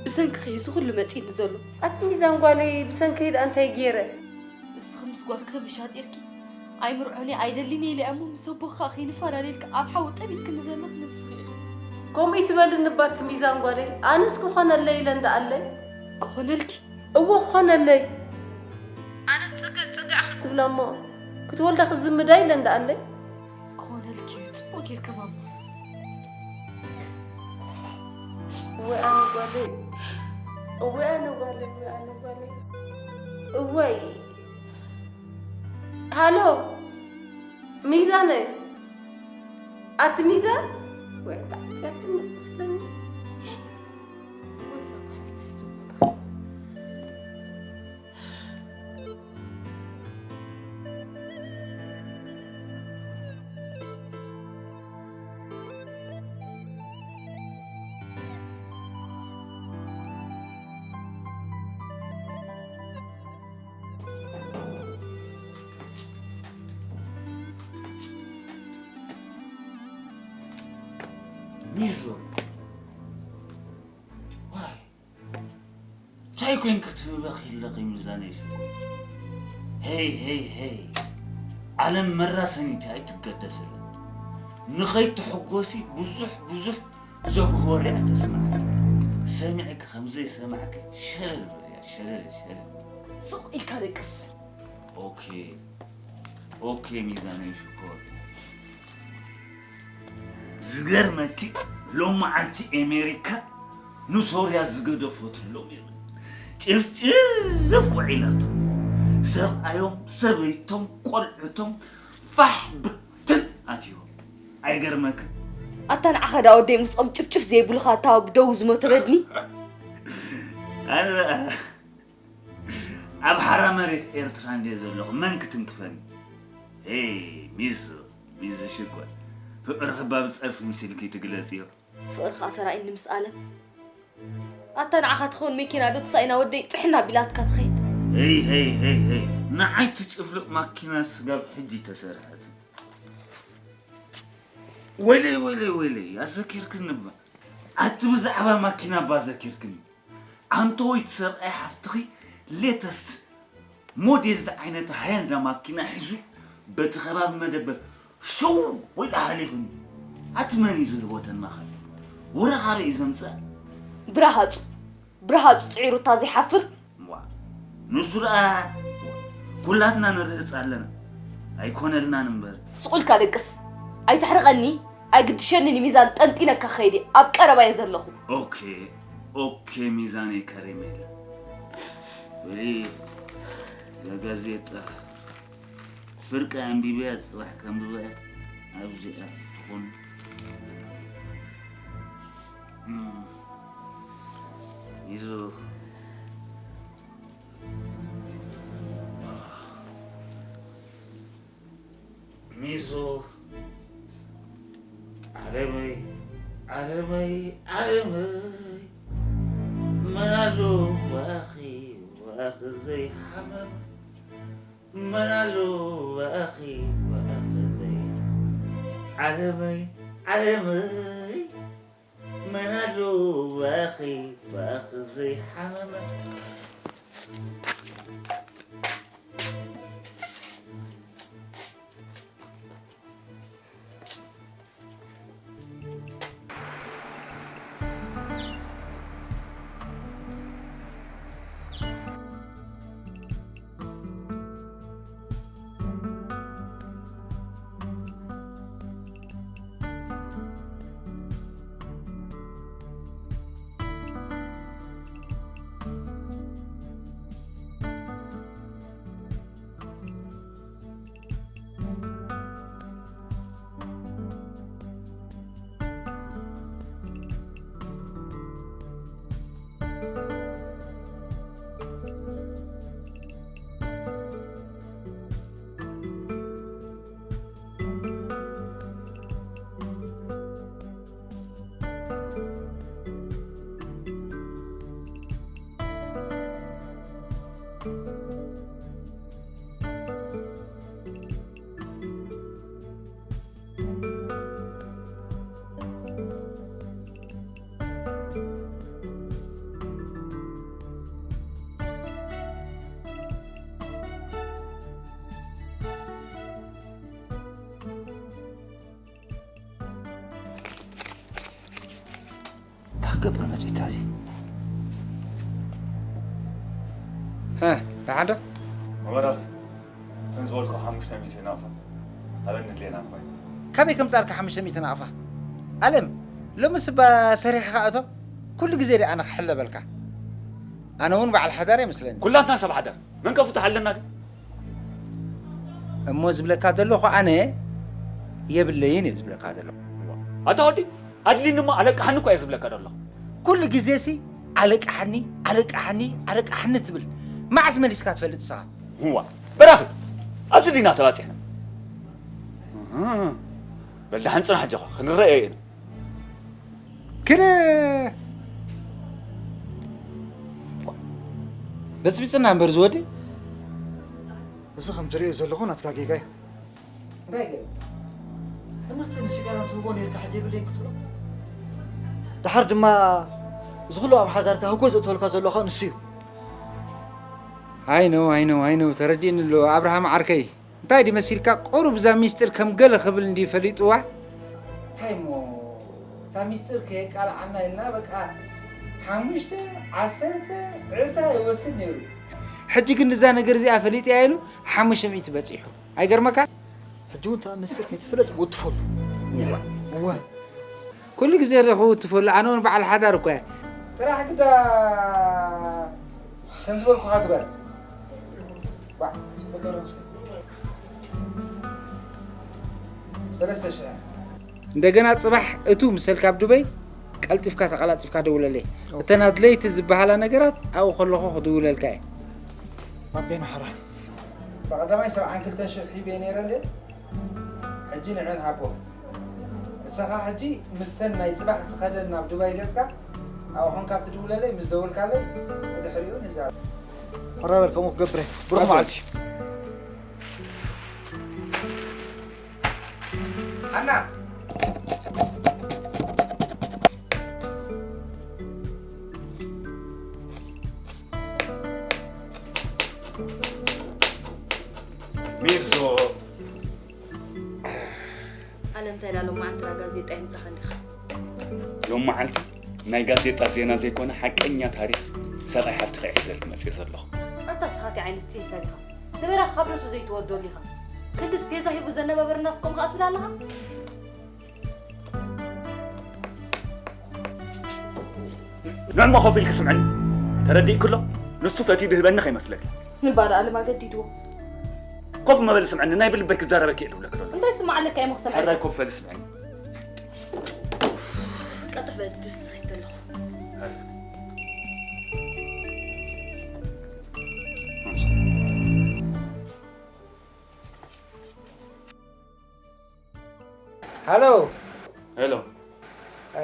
ብሰንክኺ እዩ እዚ ኩሉ መጺእኒ ዘሎ። ኣቲ ሚዛን ጓለይ፣ ብሰንከይ ደኣ እንታይ ገይረ? እስኺ ምስ ጓልኪ ተበሻጢርኪ፣ ኣይምርዖን እየ ኣይደልን እየ ኢለ እሞ ምስ ኣቦኺ ከኣ ከይንፈላለየልኪ ኣብ ሓዊ ጠቢስክኒ ዘለኺ ንስኺ ኢኺ። ከምኡ ኣይትበልኒ እባ ኣቲ ሚዛን ጓለይ፣ ኣነስ ክኾነለይ ኢለ እንድኣለይ። ክኾነልኪ? እወ ክኾነለይ። ኣነስ ጽግዕ ጽግዕ ክትብላ እሞ ክትወልዳ ክዝምዳ ኢለ እንድኣለይ። ክኾነልኪ እዩ፣ ጽቡቕ ጌርኪ ማማ። እወይ ኣነ ጓለይ፣ እወይ ኣነ ጓለይ፣ እወይ ኣነ ጓለይ፣ እወይ። ሃሎ ሚዛነ፣ ኣቲ ሚዛን ወይ ተዓጽያትኒ መስለኒ። ወይ ሰማሪት ኣይጽቡቕ። ሚዙ፣ ዋይ፣ ታይ ኮይንኪ ትህበኺ ኣለኺ ሚዛነይ ሽኮር? ሄይ፣ ሄይ፣ ሄይ፣ ዓለም መራሰኒት እያ ኣይትገደስላ። ንኸይትሕጎሲ ብዙሕ፣ ብዙሕ ዘጉህወር እያ ተስምዓኪ። ሰሚዕኪ ከም ዘይሰማዕኪ ሸለል በልያ፣ ሸለል፣ ሸለል። ሱቕ ኢልካ ደቅስ። ኦኬ፣ ኦኬ ሚዛነይ ሽኮር። ዝገርመኪ ሎመዓንቲ ኤሜሪካ ንሶርያ ዝገደፈትሎም የለን። ጭፍጭፍ ውዒላቶ። ሰብኣዮም፣ ሰበይቶም፣ ቆልዑቶም ፋሕ ብትን ኣትይዎም። ኣይገርመክን? ኣታ ንዓኻ ዳ ወደይ ምስኦም ጭፍጭፍ ዘይብሉኻ እታ ብደው ዝሞተ በድኒ? ኣነ ኣብ ሓራ መሬት ኤርትራ እንድየ ዘለኹ መን ክትንክፈኒ? ሄይ ሚዙ፣ ሚዙ ሽኮር፣ ፍቕርኺ ባብ ጸርፊ ምሲልኪ ትግለጽዮ። ፍቕርኻ ተራእይኒ ምስ ኣለም። ኣታ ንዓኻ ትኸውን መኪና ዶ ትሳኢና ወደይ ጥሕና ቢላትካ ትኸይድ? ሄይ ሄይ ሄይ ሄይ፣ ንዓይ ትጭፍልቕ ማኪና ስጋብ ሕጂ ተሰርሐት። ወይለይ ወይለይ ወይለይ፣ ኣዘኪርክኒ እባ። ኣቲ ብዛዕባ ማኪና እባ ኣዘኪርክኒ። ኣንተ ወይቲ ሰብኣይ ሓፍትኺ ሌተስት ሞዴል ዝዓይነታ ሃያንዳ ማኪና ሒዙ በቲ ከባቢ መደበር ሸው ወይ ሓሊፉኒ። ኣቲ መን እዩ ዝህቦ ተን ማኻይን? ወረ ካበይ እዩ ዘምፅኣ? ብረሃፁ፣ ብረሃፁ ፅዒሩ እታ ዘይሓፍር። ዋ፣ ንሱ ደኣ ኩላትና ንርህፅ ኣለና። ኣይኮነልናን እምበር። ስቕ ኢልካ ደቅስ። ኣይተሕርቐኒ። ኣይግድሸንን እዩ ሚዛን፣ ጠንጢነ ክኸይድ እየ። ኣብ ቀረባ እየ ዘለኹ። ኦኬ፣ ኦኬ ሚዛነይ ከሬሜላ። በሊ፣ እዛ ጋዜጣ ፍርቂ ኣንቢበያ፣ ጽባሕ ከንብባ እየ። ኣብዚኣ ትኹን። እም፣ ይዞ። ሚዙ፣ ዓለመይ፣ ዓለመይ፣ ዓለመይ፣ መን ኣሎ ብኣኺ፣ ብኣኺ ዘይሓመመ? መን ኣሎ ብኣኺ፣ ብኣኺ ዘይ-፣ ዓለመይ፣ ዓለመይ፣ መን ኣሎ ብኣኺ፣ ብኣኺ ዘይሓመመ? ገብር መጺእታ እዚ። ሀ፣ ደሓን ዶ? መበራኺ፣ እተን ዝበልኩ ሓሙሽተ ሚእቲ ናቕፋ፣ ኣበን ንድሌና ንኾይን። ካበይ ከምጻልካ ሓሙሽተ ሚእቲ ናቕፋ? ኣለም፣ ሎምስ እባ ሰሪሕኻ እቶ፣ ኩሉ ግዜ ደኣ ኣነ ክሕለበልካ። ኣነ እውን በዓል ሓዳር ይመስለኒ። ኩላትና ሰብ ሓዳር፣ መን ከፍትሓለና ድዩ? እሞ ዝብለካ ዘለኹ ኣነ የብለይን እየ ዝብለካ ዘለኹ። ኣታ ወዲ፣ ኣድሊኒ እሞ ኣለቅሓኒ እኮ እየ ዝብለካ ዘለኹ። ኩሉ ግዜሲ ኣለቅሓኒ፣ ኣለቅሓኒ፣ ኣለቅሓኒ ትብል። መዓስ መሊስካ ትፈልጥ ንስኻ? እዋ፣ በራኺ፣ ኣብዚ ዲና ተባጺሕና? እህ፣ በል ደሓን ጽናሕ ኣጆኻ፣ ክንረኣዮ ኢና። ክደ በጽቢጽና እምበር ዝወዲ። እዚ ከም ዝርእዮ ዘለኹ ናትካ ጌጋ እዩ። እንታይ ገለ? ንመስተ ንሽጋራ ትህቦ ነርካ፣ ሕጂ የብለይን ክትብሎ። ደሓር ድማ እዚ ኩሉ ኣብ ሓዳርካ ህጎ ዘእተወልካ ዘሎ ኸ ንሱ እዩ። ኣይነው፣ ኣይነው፣ ኣይነው፣ ተረዲእኒ ኣሎ ኣብርሃም ዓርከይ። እንታይ ድዩ መሲልካ? ቁሩብ እዛ ሚስጥር ከም ገለ ክብል እንድዩ ፈሊጥዋ። እንታይ እሞ፣ እታ ሚስጥር ከየቃልዓና ኢልና በቃ ሓሙሽተ፣ ዓሰርተ፣ ዕስራ ይወስድ ነይሩ። ሕጂ ግን እዛ ነገር እዚኣ ፈሊጥያ ኢሉ ሓሙሽተ ሚእቲ በጺሑ። ኣይገርመካ? ሕጂ እውን እታ ሚስጥር ከይትፍለጥ ወትፈሉ። እዋ። እዋ። ኩሉ ግዜ ዶ ክውትፈሉ? ኣነ እውን በዓል ሓዳር እኮ እየ። ጥራሕ ግዳ ከም ዝበልኩኻ ግበር። ዋ፣ ቁጠር እስኪ። ሰለስተ ሽሕ። እንደገና ጽባሕ እቱ ምሰልካ ኣብ ዱበይ ቀልጢፍካ ተቐላጢፍካ ደውለለይ። ኦኬ። እተን ኣድለይቲ ዝበሃላ ነገራት ኣብኡ ከለኹ ክድውለልካ እየ። ኣቤና ሓራ። ብቐዳማይ ሰብዓን ክልተን ሽሕ ሂበ ነይረ እንዴ? ሕጂ ንዕን ሃቦ። ንስኻ ሕጂ ምስተን ናይ ጽባሕ ዝኸደን ናብ ዱባይ ገጽካ ኣብኡ ኾንካ ትድውለለይ፣ ምስ ደወልካለይ ብድሕሪኡ ንዛረብ። ሕራይ በል፣ ከምኡ ክገብር እየ። ብሩኽ መዓልቲ። ሃና። ሚዞ። ኣለ እንታይ ዳ ሎማዓንቲ ዳ ጋዜጣ ይምጻኻ እንዲኻ? ሎም መዓልቲ ናይ ጋዜጣ ዜና ዘይኮነ ሓቀኛ ታሪኽ ሰብኣይ ሓፍትኻ እየ ሒዘልኪ መጽየ ዘለኹ። ኣንታ ንስኻ እንታይ ዓይነት ጺን ሰብ ኢኻ? ንበራኺ ካብ ርእሱ ዘይትወዶ ዲኻ? ክንድስ ፔዛ ሂቡ ዘነበ በርናስ ከምኡ ከኣ ትብል ኣለኻ? ንዕሞ ኮፍ ኢልኪ ስምዕኒ። ተረዲእኪ ኣሎ? ንሱ ፈትዩ ድህበኒ ከይመስለኪ። ንባዳ ኣለም ኣገዲድዎ። ኮፍ መበሊ ስምዕኒ፣ ናይ ብልበይ ክዛረበኪ እየ ድብለኪ ዘሎ። እንታይ ስማዕ ኣለካ እየ መክሰብ ሕራይ ኮፍ በሊ ስምዕኒ። ቀልጥፍ በሊ ድስ ዝኸይድ ኣለኹ። ሃሎ። ሄሎ። እ፣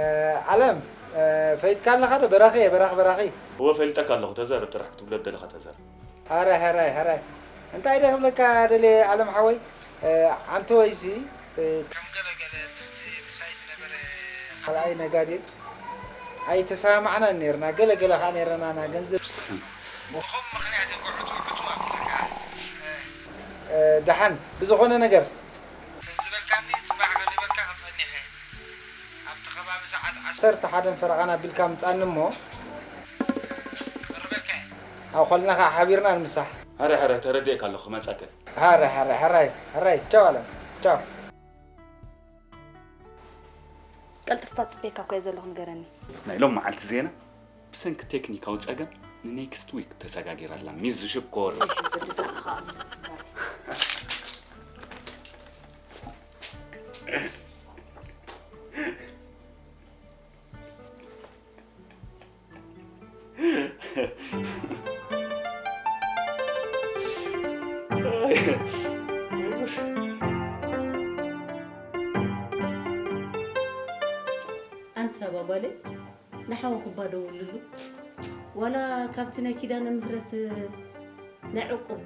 ዓለም፣ እ፣ ፈሊጥካ ኣለኻ ዶ? በራኺ እየ፣ በራኺ፣ በራኺ። እወ፣ ፈሊጠካ ኣለኹ። ተዛረብ ጥራሕ፣ ክትብሎ ደለኻ ተዛረብ። ሃራይ፣ ሃራይ፣ ሃራይ። እንታይ ደ ክብለካ ደልየ፣ ዓለም ሓወይ? እ፣ ዓንተወይሲ፣ እ፣ ከም ገለ ገለ ምስቲ ምሳይ ዝነበረ ካልኣይ ነጋዴ ኣይተሰማማዕናን ነይርና። ገለ ገለ ኸዓ ነይረና፣ ና ገንዘብ ዝተረፈ። ብኸም ምኽንያት እኮ ዕቱ ዕቱ ኣቢለካ። እ፣ እ፣ ደሓን፣ ብዝኾነ ነገር ተዝበልካኒ ጽባሕ ቀሪበልካ ክጸኒሕ እየ። ኣብቲ ከባቢ ሰዓት ዓሰርተ ሓደን ፈረቓን ኣቢልካ ምጻኒ እሞ ቀርበልካ እየ። ኣብ ኾልና ኸዓ ሓቢርና ንምሳሕ። ሕራይ፣ ሕራይ፣ ተረዲኤካ ኣለኹ፣ ክመጸካ እየ። ሕራይ፣ ሕራይ፣ ሕራይ፣ ሕራይ፣ ቻው ኣለም፣ ቻው። ቀልጥፍካ ጽበየካ እኮ እየ ዘለኹ፣ ንገረኒ። ናይ ሎም መዓልቲ ዜና፣ ብሰንኪ ቴክኒካዊ ጸገም ንኔክስት ዊክ ተሰጋጊራ ኣላ። ሚዝ ሽኮር። ወይ ሽንኩርቲ ደኣ ኸኣ። ኣንቲ ሳባ ጓለይ፣ ንሓወኹባ ደውልሉ። ዋላ ካብቲ ናይ ኪዳነ ምህረት ናይ ዕቁብ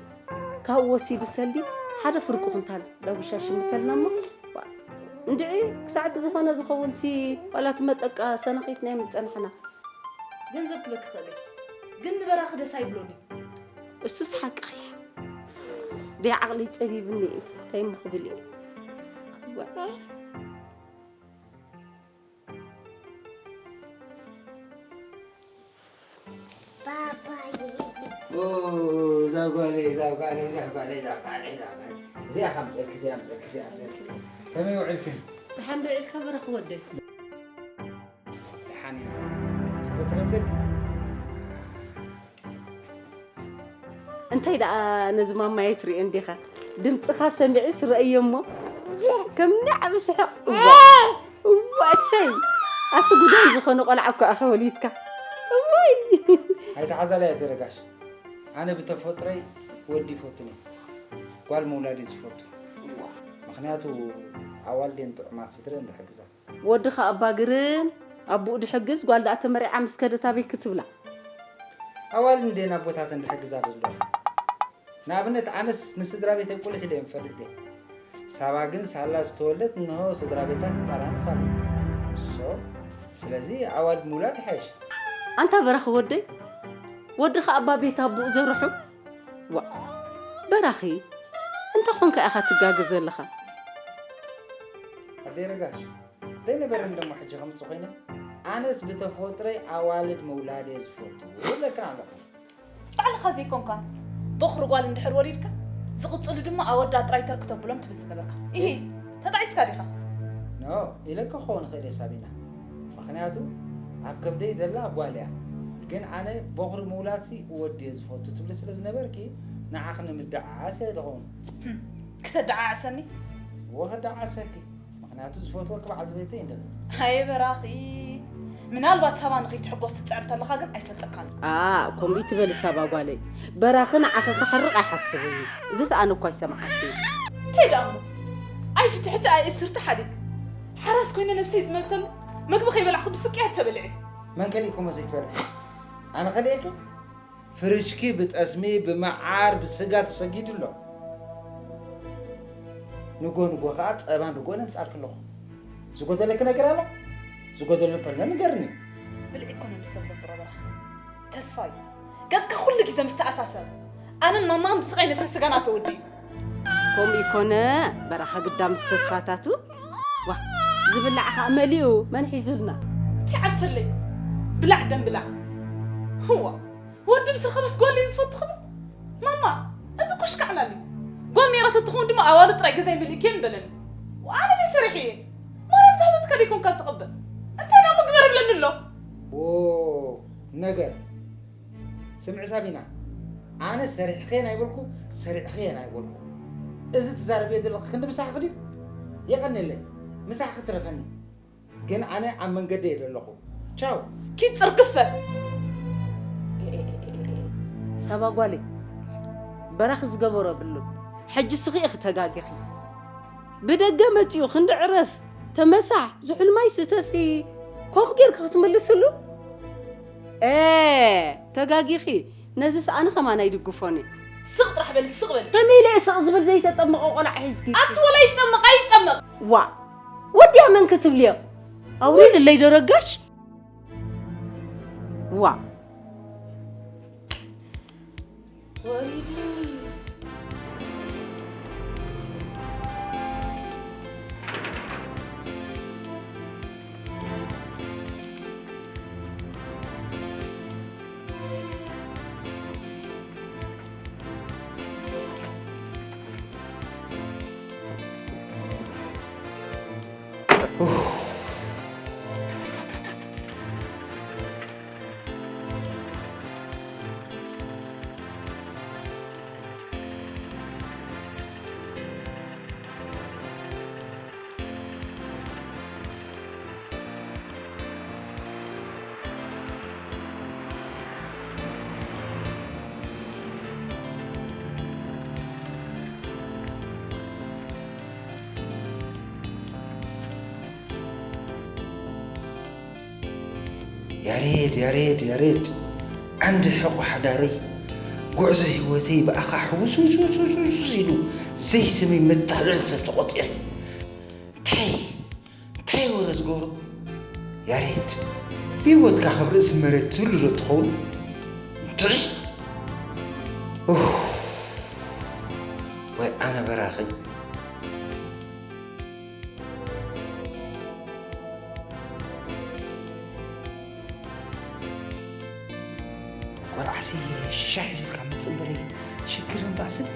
ካብኡ ወሲዱ ሰልዲ ሓደ ፍርቂ ኩንታል ዳጉሻ ይሽምተልና እሞ፣ ዋ፣ እንድዒ ክሳዕቲ ዝኾነ ዝኸውን ሲ ዋላ እቲ መጠቃ ሰነኺት ናይ ምጸናሕና። ገንዘብ ክበኪ ክእል እየ፣ ግን ንበራኺ ደስ ኣይብሎን እዩ። እሱስ ሓቅኺ እያ። ብዓቕሊ ጸቢብኒ እዩ፣ እንታይ እሞ ክብል እየ። ዋ። ኦ፣ እዛ ጓለይ፣ እዛ ጓለይ፣ እዛ ጓለይ፣ እዛ ጓለይ፣ እዛ ጓለይ። እዚኣ ከምፀልኪ፣ እዚኣ ምፀልኪ፣ እዚኣ ምፀልኪ። ከመይ ውዕልክን? ደሓን ዶ ውዒልካ በረኽ ወደይ? ደሓን ኢና። ፅቡቅ ትረምፀልኪ? እንታይ ደኣ ነዚ ማማየ ትርእዮ እንዲኻ? ድምፅኻ ሰሚዑስ ረእዮ እሞ ከም ንዓቢ ስሕቕ። እዋ፣ እዋ፣ እሰይ! ኣቲ ጉዳይ ዝኾነ ቆልዓ እኮ ኢኻ ወሊድካ። እዋይ! ኣይተሓዛለይ ኣደረጋሽ። ኣነ ብተፈጥሮይ ወዲ ይፈቱን እየ። ጓል ምውላድ እየ ዝፈቱ። ምኽንያቱ ኣዋልደን ጥዑማት ስድረን ዝሕግዛ። ወድኻ ኣባግርን ኣቦኡ ድሕግዝ፣ ጓል ደኣ ተመሪዓ ምስ ከደት ኣበይ ክትብላ? ኣዋልድ እንዴን ኣቦታተን ድሕግዛ ዘለዋ። ንኣብነት ኣነስ ንስድራ ቤተይ ቁልሕ ኢለ እየ ምፈልጥ እየ። ሳባ ግን ሳላ ዝተወልደት እንሆ ስድራ ቤታ ትጠራንፍ ኣላ። ሶ፣ ስለዚ ኣዋልድ ምውላድ ይሓይሽ። ኣንታ በራኺ ወደይ፣ ወድኻ ኣባ ቤት ኣቦኡ ዘርሑ? ዋ፣ በራኺ፣ እንታይ ኾንካ ኢኻ ትጋገ ዘለኻ? ኣደይ ረጋሽ፣ ዘይነበረ እንደሞ ሕጂ ከምጽእ ኮይነ፣ ኣነስ ብተፈጥሮይ ኣዋልድ ምውላድ እየ ዝፈቱ እብለክን ኣለኹ። ባዕልኻ ዘይኮንካን ቦኽሪ ጓል እንድሕር ወሊድካ፣ ዝቕጽሉ ድማ ኣወዳት ጥራይ ተርክ ተብሎም ትብል ዝነበርካ። ኢሂ፣ ተጣዒስካ ዲኻ? ኖ፣ ኢለካ ክኸውን ይኽእል እየ ሳቢና። ምኽንያቱ ኣብ ከብደይ ዘላ ጓል እያ። ግን ኣነ ቦኽሪ ምውላድሲ ወዲ እየ ዝፈቱ ትብሊ ስለ ዝነበርኪ፣ ንዓኺ ንምድዓዓስ እየ ዝኸውን። ህም፣ ክተደዓዕሰኒ? እወ፣ ከደዓዕሰኪ። ምኽንያቱ ዝፈትወኪ በዓልቲ ቤተይ እንደ። ኣየ በራኺ፣ ምናልባት ሳባ ንኸይትሕጎስ ትጽዕር ተለኻ ግን ኣይሰልጠካን። ኣ፣ ከምኡ ይትበሊ ሳባ ጓለይ። በራኺ ንዓኺ ክሕርቕ ኣይሓስብን እዩ። እዚስ ኣነ እኳ ኣይሰምዓኪ። እንታይ ደኣ እሞ? ኣይ ፍትሕቲ ኣይ እስርቲ ሓዲግ። ሓራስ ኮይነ ነብሰይ ዝመልሰሉ መግቢ ከይበላዕኺ ብስቅያት ተበልዒ። መን ከሊእኩሞ ዘይትበልዒ? ኣነ ከሊኤኪ? ፍርሽኪ ብጠስሚ፣ ብመዓር፣ ብስጋ ተሰጊዱ ኣሎ። ንጎ ንጎ ኸዓ ጸባ ንጎ ነምጻልኪ ኣለኹ። ዝጎደለኪ ነገር ኣሎ? ዝጎደሎ እንተሎ ንገርኒ። ብልዒ እኮ ነብሪ ሰብ ዘንብሮ በራኺ። ተስፋ እዩ። ገጽካ ኩሉ ግዜ ምስ ተኣሳሰር፣ ኣነን ማማን ብስቓይ ነብሰ ስጋና ተወዲ እዩ። ከምኡ ይኮነ፣ በራኻ ግዳ ምስ ተስፋታቱ። ዋ፣ ዝብላዕ ኸዓ መሊኡ፣ መን ሒዙልና? እቲ ዓብሰለይ፣ ብላዕ ደም ብላዕ። ህዋ፣ ወዲ ምስ ረኸበስ ጓል እዩ ዝፈቱ ክብል? ማማ፣ እዚ እኮ ሽካዕላል እዩ። ጓል ነይራ ተትኸውን ድማ ኣዋልድ ጥራይ ገዛይ ምልእክየን በለኒ። ኣነ ድየ ሰሪሐ እየ? ማርያም ዝሃበትካ ደይኮንካ ትቕበል? እንታይ ደኣ እሞ ግበር እብለኒ ኣሎ? ዎ፣ ነገር። ስምዒ ሳቢና፣ ኣነ ሰሪሕኽየን ኣይበልኩ፣ ሰሪዕኽየን ኣይበልኩ። እዚ ትዛረብዮ ዘለኺ ክንዲ ምሳኺ ድዩ? የቐንየለይ፣ ምሳኺ ክትረፈኒ። ግን ኣነ ኣብ መንገዲ እየ ዘለኹ። ቻው። ኪድ ጽርግፈ። ሳባ ጓለይ፣ በራኺ ዝገበሮ የብሉን። ሕጂ ስኺ ኢኺ ተጋጊኺ። ብደገ መጺኡ ክንዲ ዕረፍ፣ ተመሳሕ፣ ዝሑል ማይ ስተሲ፣ ከምኡ ጌርኪ ክትምልስሉ? ኤ፣ ተጋጊኺ። ነዚስ ኣነ ከማን ኣይድግፎን እየ። ስቕ ጥራሕ በሊ፣ ስቕ በሊ። ከመይ ኢለ እየ ስቕ ዝብል ዘይተጠመቐ ቆልዓ ሒዝኪ? ኣቲ ወላ ይጠመቕ ኣይጠመቕ። ዋ፣ ወዲያ መን ክትብልዮ? ኣውሪድለይ ዶ ረጋሽ? ዋ። ወሪድለይ። ያሬድ፣ ያሬድ፣ ያሬድ፣ ዓንዲ ሕቖ ሓዳረይ፣ ጉዕዞ ህይወተይ ብኣኻ ሕውስውስውስውስ ኢሉ ዘይስመይ መታለል ሰብ ተቖጺረ። እንታይ እንታይ ወረ ዝገብሮ? ያሬድ፣ ብህይወትካ ከም ርእሲ መሬት ትህሉ ዶ ትኸውን? ትዕሽ! ኡፍ! ወይ ኣነ በራኺ። መርዓሲ ሻሂ ዝልካ መጽእ እምበለይ ሽግርን ባእስን።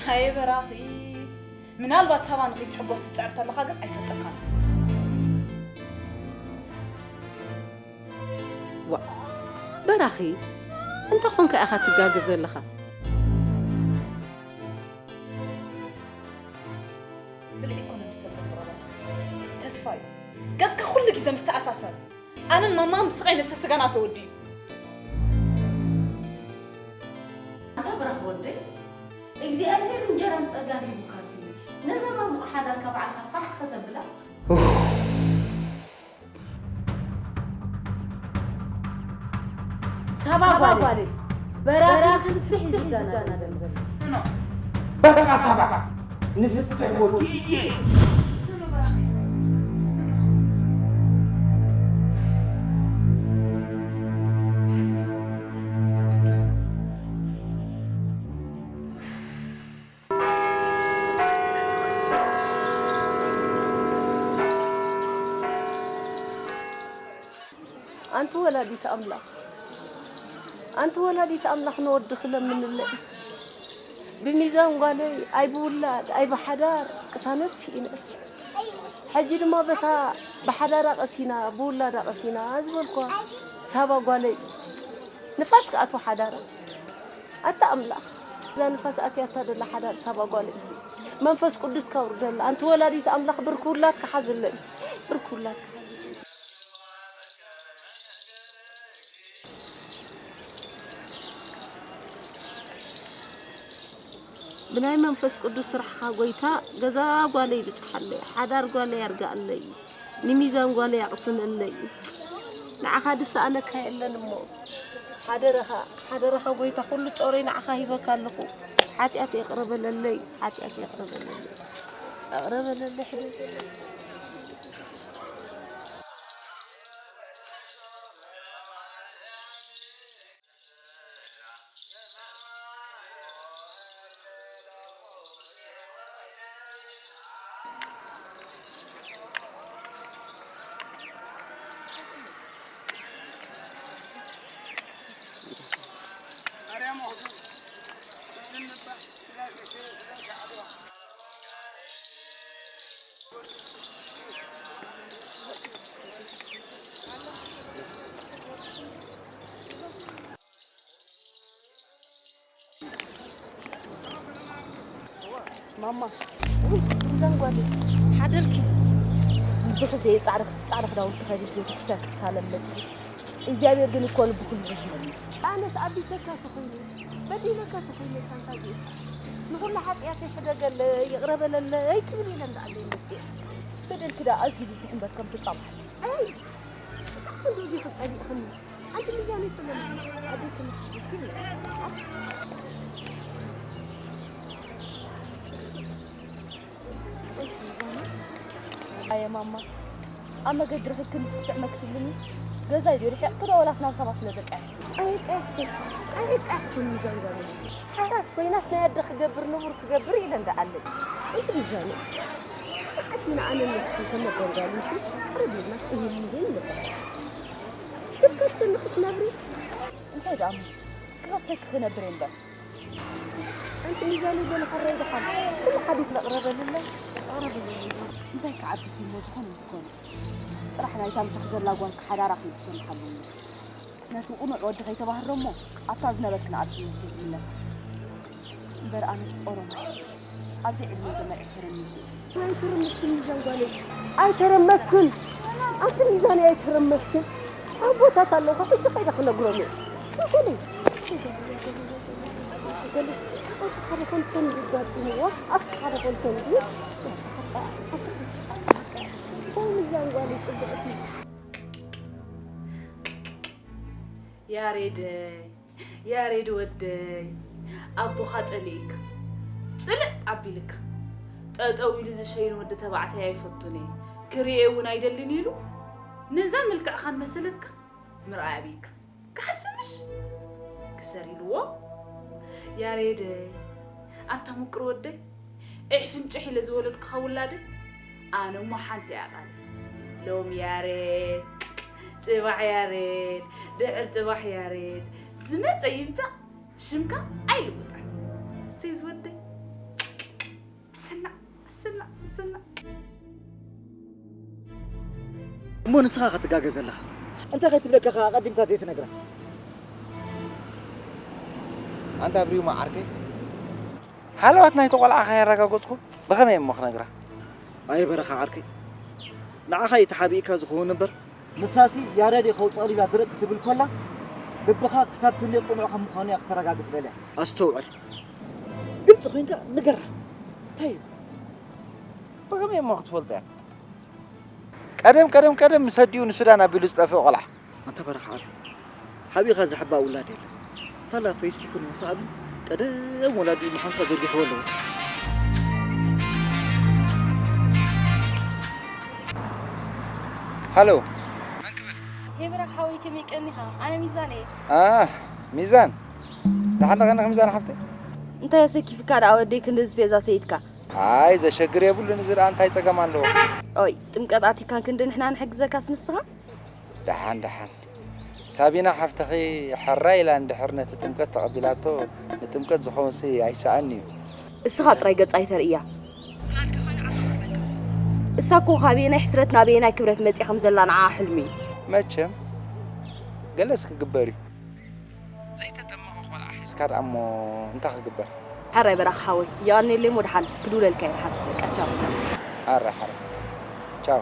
ሃየ በራኺ፣ ምናልባት ሳባ ንኸይትሕጎስ ትጽዕር ተለኻ ግን ኣይሰጥርካን። ዋ በራኺ፣ እንታይ ኾንካ ኢኻ ትጋገ ዘለኻ? ብልዒ ኣይኮነን ብሰብ ዘንብሮ በራኺ፣ ተስፋ እዩ። ገጽካ ኩሉ ግዜ ምስ ተኣሳሰር ኣነን ማማን ብስቓይ ነብሰ ስጋና ተወዲኡ። ኣንታ ብራኽ ወደይ እግዚኣብሔር እንጀራን ጸጋን ሂቡካስ እዩ ነዛ ማሙቕ ሓዳርካ ባዕልኻ ፋሕ ከተብላ። ሳባ ጓለይ በራኺ ፍትሕ እዩ ዝዳናና ዘሎ። በቃ ሳባ ንፍትሕ ወዲ እየ። ኣንቲ ወላዲት ኣምላኽ ኣንቲ ወላዲት ኣምላኽ ንወድኺ ለምንለይ። ብሚዛን ጓለይ ኣይ ብውላድ ኣይ ብሓዳር ቅሳነት ስኢነስ፣ ሕጂ ድማ በታ ብሓዳራ ቀሲና ብውላዳ ቀሲና ዝበልኳ ሳባ ጓለይ ንፋስ ክኣትዎ ሓዳራ። ኣታ ኣምላኽ እዛ ንፋስ ኣትያታ ደላ ሓዳር ሳባ ጓለይ መንፈስ ቅዱስካ ኣውርደላ። ኣንቲ ወላዲት ኣምላኽ ብርኪ ውላድካ ሓዝለይ። ብርኪ ውላድካ ሓዝለይ። ብናይ መንፈስ ቅዱስ ስራሕኻ ጎይታ ገዛ ጓለይ ይብጽሓለይ፣ ሓዳር ጓለይ ኣርግኣለይ፣ ንሚዛን ጓለይ ኣቕስነለይ። ንዓኻ ድሰኣነካ የለን እሞ ሓደረኻ ሓደረኻ ጎይታ ኩሉ ጾረይ ንዓኻ ሂበካ ኣለኹ። ሓጢኣተይ ይቕረ በለለይ፣ ሓጢኣተይ ይቕረ በለለይ፣ ይቕረ በለለይ ሕደገለይ። ማማ ውይ እዛን ጓለይ ሓደርኪ ብኽዜ ጻዕሪ ክስ ጻዕሪ ክዳውንቲ ተኸዲንኪ ቤተክርስትያን ክትሳለም መጽኺ እግዚኣብሔር ግን እኮ ልብኹም ይሕዝነሉ ኣነስ ኣቢሰካ ተኾይነ በዲለካ ተኾይነ ሳንታ ጌርካ ንኹሉ ሓጢኣተይ ሕደገለይ ይቕረ በለለይ ክብል ኢለ እንዳኣለይ መጽየ በደልኪ ደኣ ኣዝዩ ብዙሕ እምበር ከም ትጻብሓ ኣይ ክሳዕ ክንድኡ ዲኺ ጸሊእኽኒ ኣንቲ ሚዛነይ ፈለማ ኣዴ ከመይ ሓደርኪ ይብለስ ኣየ ማማ ኣብ መገዲ ረኺብክንስ ክስዕመ ክትብልኒ ገዛይ ድዩ ርሒቕኪ ዶ ወላስ ናብ ሳባ ስለ ዘቃየሕኪ? ኣየቃየሕኩን ኣየቃየሕኩን ሚዛን ጓለይ ሓራስ ኮይናስ ናይ ኣደ ክገብር ንቡር ክገብር ኢለ እንዳኣለይ ኣንቲ ሚዛነይ መዓስ ኢና ኣነ ንስኺ ከም ኣደን ጓልን ሲ ቅርብ ኢልናስ እሂን ምሂን ንበሃል ክትከስኒ ክትነብሪ እንታይ ደኣ እሞ ክኸሰኪ ክነብር እየ እምበር። ኣንቲ ሚዛነይ ገለ ሕራይ ደሓን ኩሉ ሓዲት ለቕረበልለይ ኣቕረብለይ ሚዛን። እንታይ ክዓብስ እሞ ዝኾነ ምስ ኮነ ጥራሕ ናይታ ምሳኺ ዘላ ጓልኪ ሓዳራ ከይትኮኒ ሓልውኒ። ነቲ ቅኑዕ ወዲ ከይተባህሮ እሞ ኣብታ ዝነበርክን ዓዲ ከይትምለሳ። እምበር ኣነስ ኦሮማይ ኣብዚ ዕድመይ ተመርዒ ተረሚሰ እየ። ኣይተረመስክን ሚዛን ጓለይ ኣይተረመስክን ኣንቲ ሚዛነይ ኣይተረመስክን ኣቦታት ኣለውኻ ሕጂ ከይደ ክነግሮም እየ ጓለይ ኣቲ ሓደ ኮንተን ይጋጥምዎ ኣቲ ሓደ ኮንተን እዩ ሚዛን ጓለይ ጽብቕቲ ያሬደይ ያሬድ ወደይ ኣቦኻ ጸሊእካ ጽልእ ኣቢልካ ጠጠው ኢሉ ዝሸይን ወዲ ተባዕታይ ኣይፈቱን እየ ክርእየ እውን ኣይደልን ኢሉ ነዛ መልክዕኻን መሰለትካ ምርኣይ ኣብይካ ክሓስብ ምሽ ክሰር ኢልዎ። ያሬደይ፣ ኣታ ምቁር ወደይ፣ ዒሕ ፍንጭሕ ኢለ ዝወለድኩኻ ውላደይ፣ ኣነ እሞ ሓንቲ እያ ቃለይ። ሎም ያሬድ፣ ጽባሕ ያሬድ፣ ድሕር ጽባሕ ያሬድ፣ ዝመጸ ይምጻእ ሽምካ ኣይልውጣን። ሴዝ ወደይ። ስናዕ፣ ስናዕ፣ ስናዕ። እሞ ንስኻ ክትጋገ ዘለኻ እንታይ ከይትብለካ ከኣ ኣቐዲምካ ዘይትነግራ? ኣንታ ብሪዩማ ዓርከይ፣ ሃለዋት ናይቲ ቆልዓ ከየረጋገጽኩ ብኸመይ እሞ ክነግራ? ኣየ በረኻ ዓርከይ፣ ንዓኻ እዩ ተሓቢእካ ዝኸውን እምበር፣ ንሳሲ ያሬድ እዩ ከውጽኣሉ ኢላ ድርቕ ክትብል ኮላ፣ ልብኻ ክሳብ ክንደይ ቅኑዕ ከም ምዃኑ እያ ክተረጋግጽ ደልያ። ኣስተውዕል። ግልጺ ኮይንካ ንገራ። እንታይ እዩ? ብኸመይ እሞ ክትፈልጦ እያ? ቀደም፣ ቀደም፣ ቀደም ምስ ኣዲኡ ንሱዳን ኣቢሉ ዝጠፍእ ቆልዓ። ኣንታ በረኻ ዓርከይ፣ ሓቢእኻ ዘሕባ ውላድ የለን። ሳላ ፌስቡክን ዋትስኣፕን ቀደም ወላዲኡ ምዃንካ ዘርጊሕዎ ኣለዎ። ሃሎ። መን ክብል? ሄብራ ሓወይ ከመይ ቀኒኻ? ኣነ ሚዛን እየ። ኣህ፣ ሚዛን። ደሓን ዶ ቀኒኺ ሚዛን ሓፍተይ? እንታይ ኣሰኪፍካ ደኣ ወደይ ክንድዚ ፔዛ ሰይድካ? ኣይ ዘሸግር የብሉን፣ እዚ ደኣ እንታይ ጸገም ኣለዎ? ኦይ፣ ጥምቀት ኣቲካን ክንዲ ንሕና ንሕግዘካስ ንስኻ? ደሓን ደሓን። ሳቢና ሓፍትኺ ሕራይ ኢላ እንድሕር ነቲ ጥምቀት ተቐቢላቶ፣ ንጥምቀት ዝኸውንሲ ኣይሰኣን እዩ። እስኻ ጥራይ ገጻ ኣይተርእያ። ውላድካ ኸኣ ንዓኻ ቀርበካ። እሳ እኮ ካበየናይ ሕስረት ናበየናይ ክብረት መጺኣ ከም ዘላ ንዓኣ ሕልሚ እዩ። መቸም ገለስ ክግበር እዩ። ዘይተጠመቐ ቆልዓ ሒዝካ ደኣ እሞ እንታይ ክግበር? ሕራይ በራኺ ሓወይ፣ የቐንየለይ እሞ ደሓን ክድውለልካ እየ ደሓን። በቃ ቻው። ሕራይ ሕራይ። ቻው።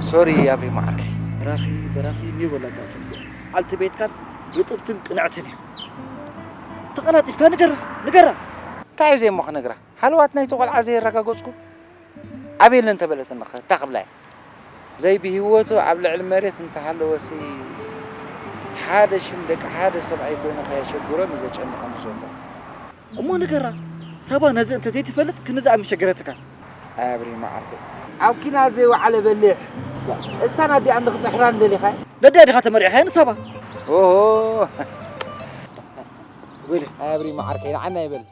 ሶሪ ኣቢ መዓርከይ። በራኺ በራኺ ኒው በላ እዛ ሰብ እዚኣ። በዓልቲ ቤትካን ርጥብትን ቅንዕትን እያ። ተቐላጢፍካ ንገራ፣ ንገራ። እንታይ እየ እሞ ክነግራ? ሃለዋት ናይቲ ቆልዓ ዘየረጋገጽኩ ኣቤል እንተበለትኒ ኸ እንታይ ክብላ እየ? ዘይብህይወቱ ኣብ ልዕሊ መሬት እንተሃለወሲ ሓደ ሽም ደቂ ሓደ ሰብኣይ ኮይኑ ከየሸግሮም እዩ ዘጨንቖም ዘሎ። እሞ ንገራ፣ ሳባ ነዚ እንተዘይትፈልጥ ክንዛኣ ምሸገረትካ። ኣይ ኣብሪ መዓርከይ። ኣብ ኪና ዘይወዓለ በሊሕ። እሳን ኣዲኣን ንክጥሕራን ደሊኻ? ነዲኣ ዲኻ ተመሪዕኻያ ንሳባ? ኦሆ። ወይለ። ኣይ ኣብሪ መዓርከይ፣ ንዓና ይበል።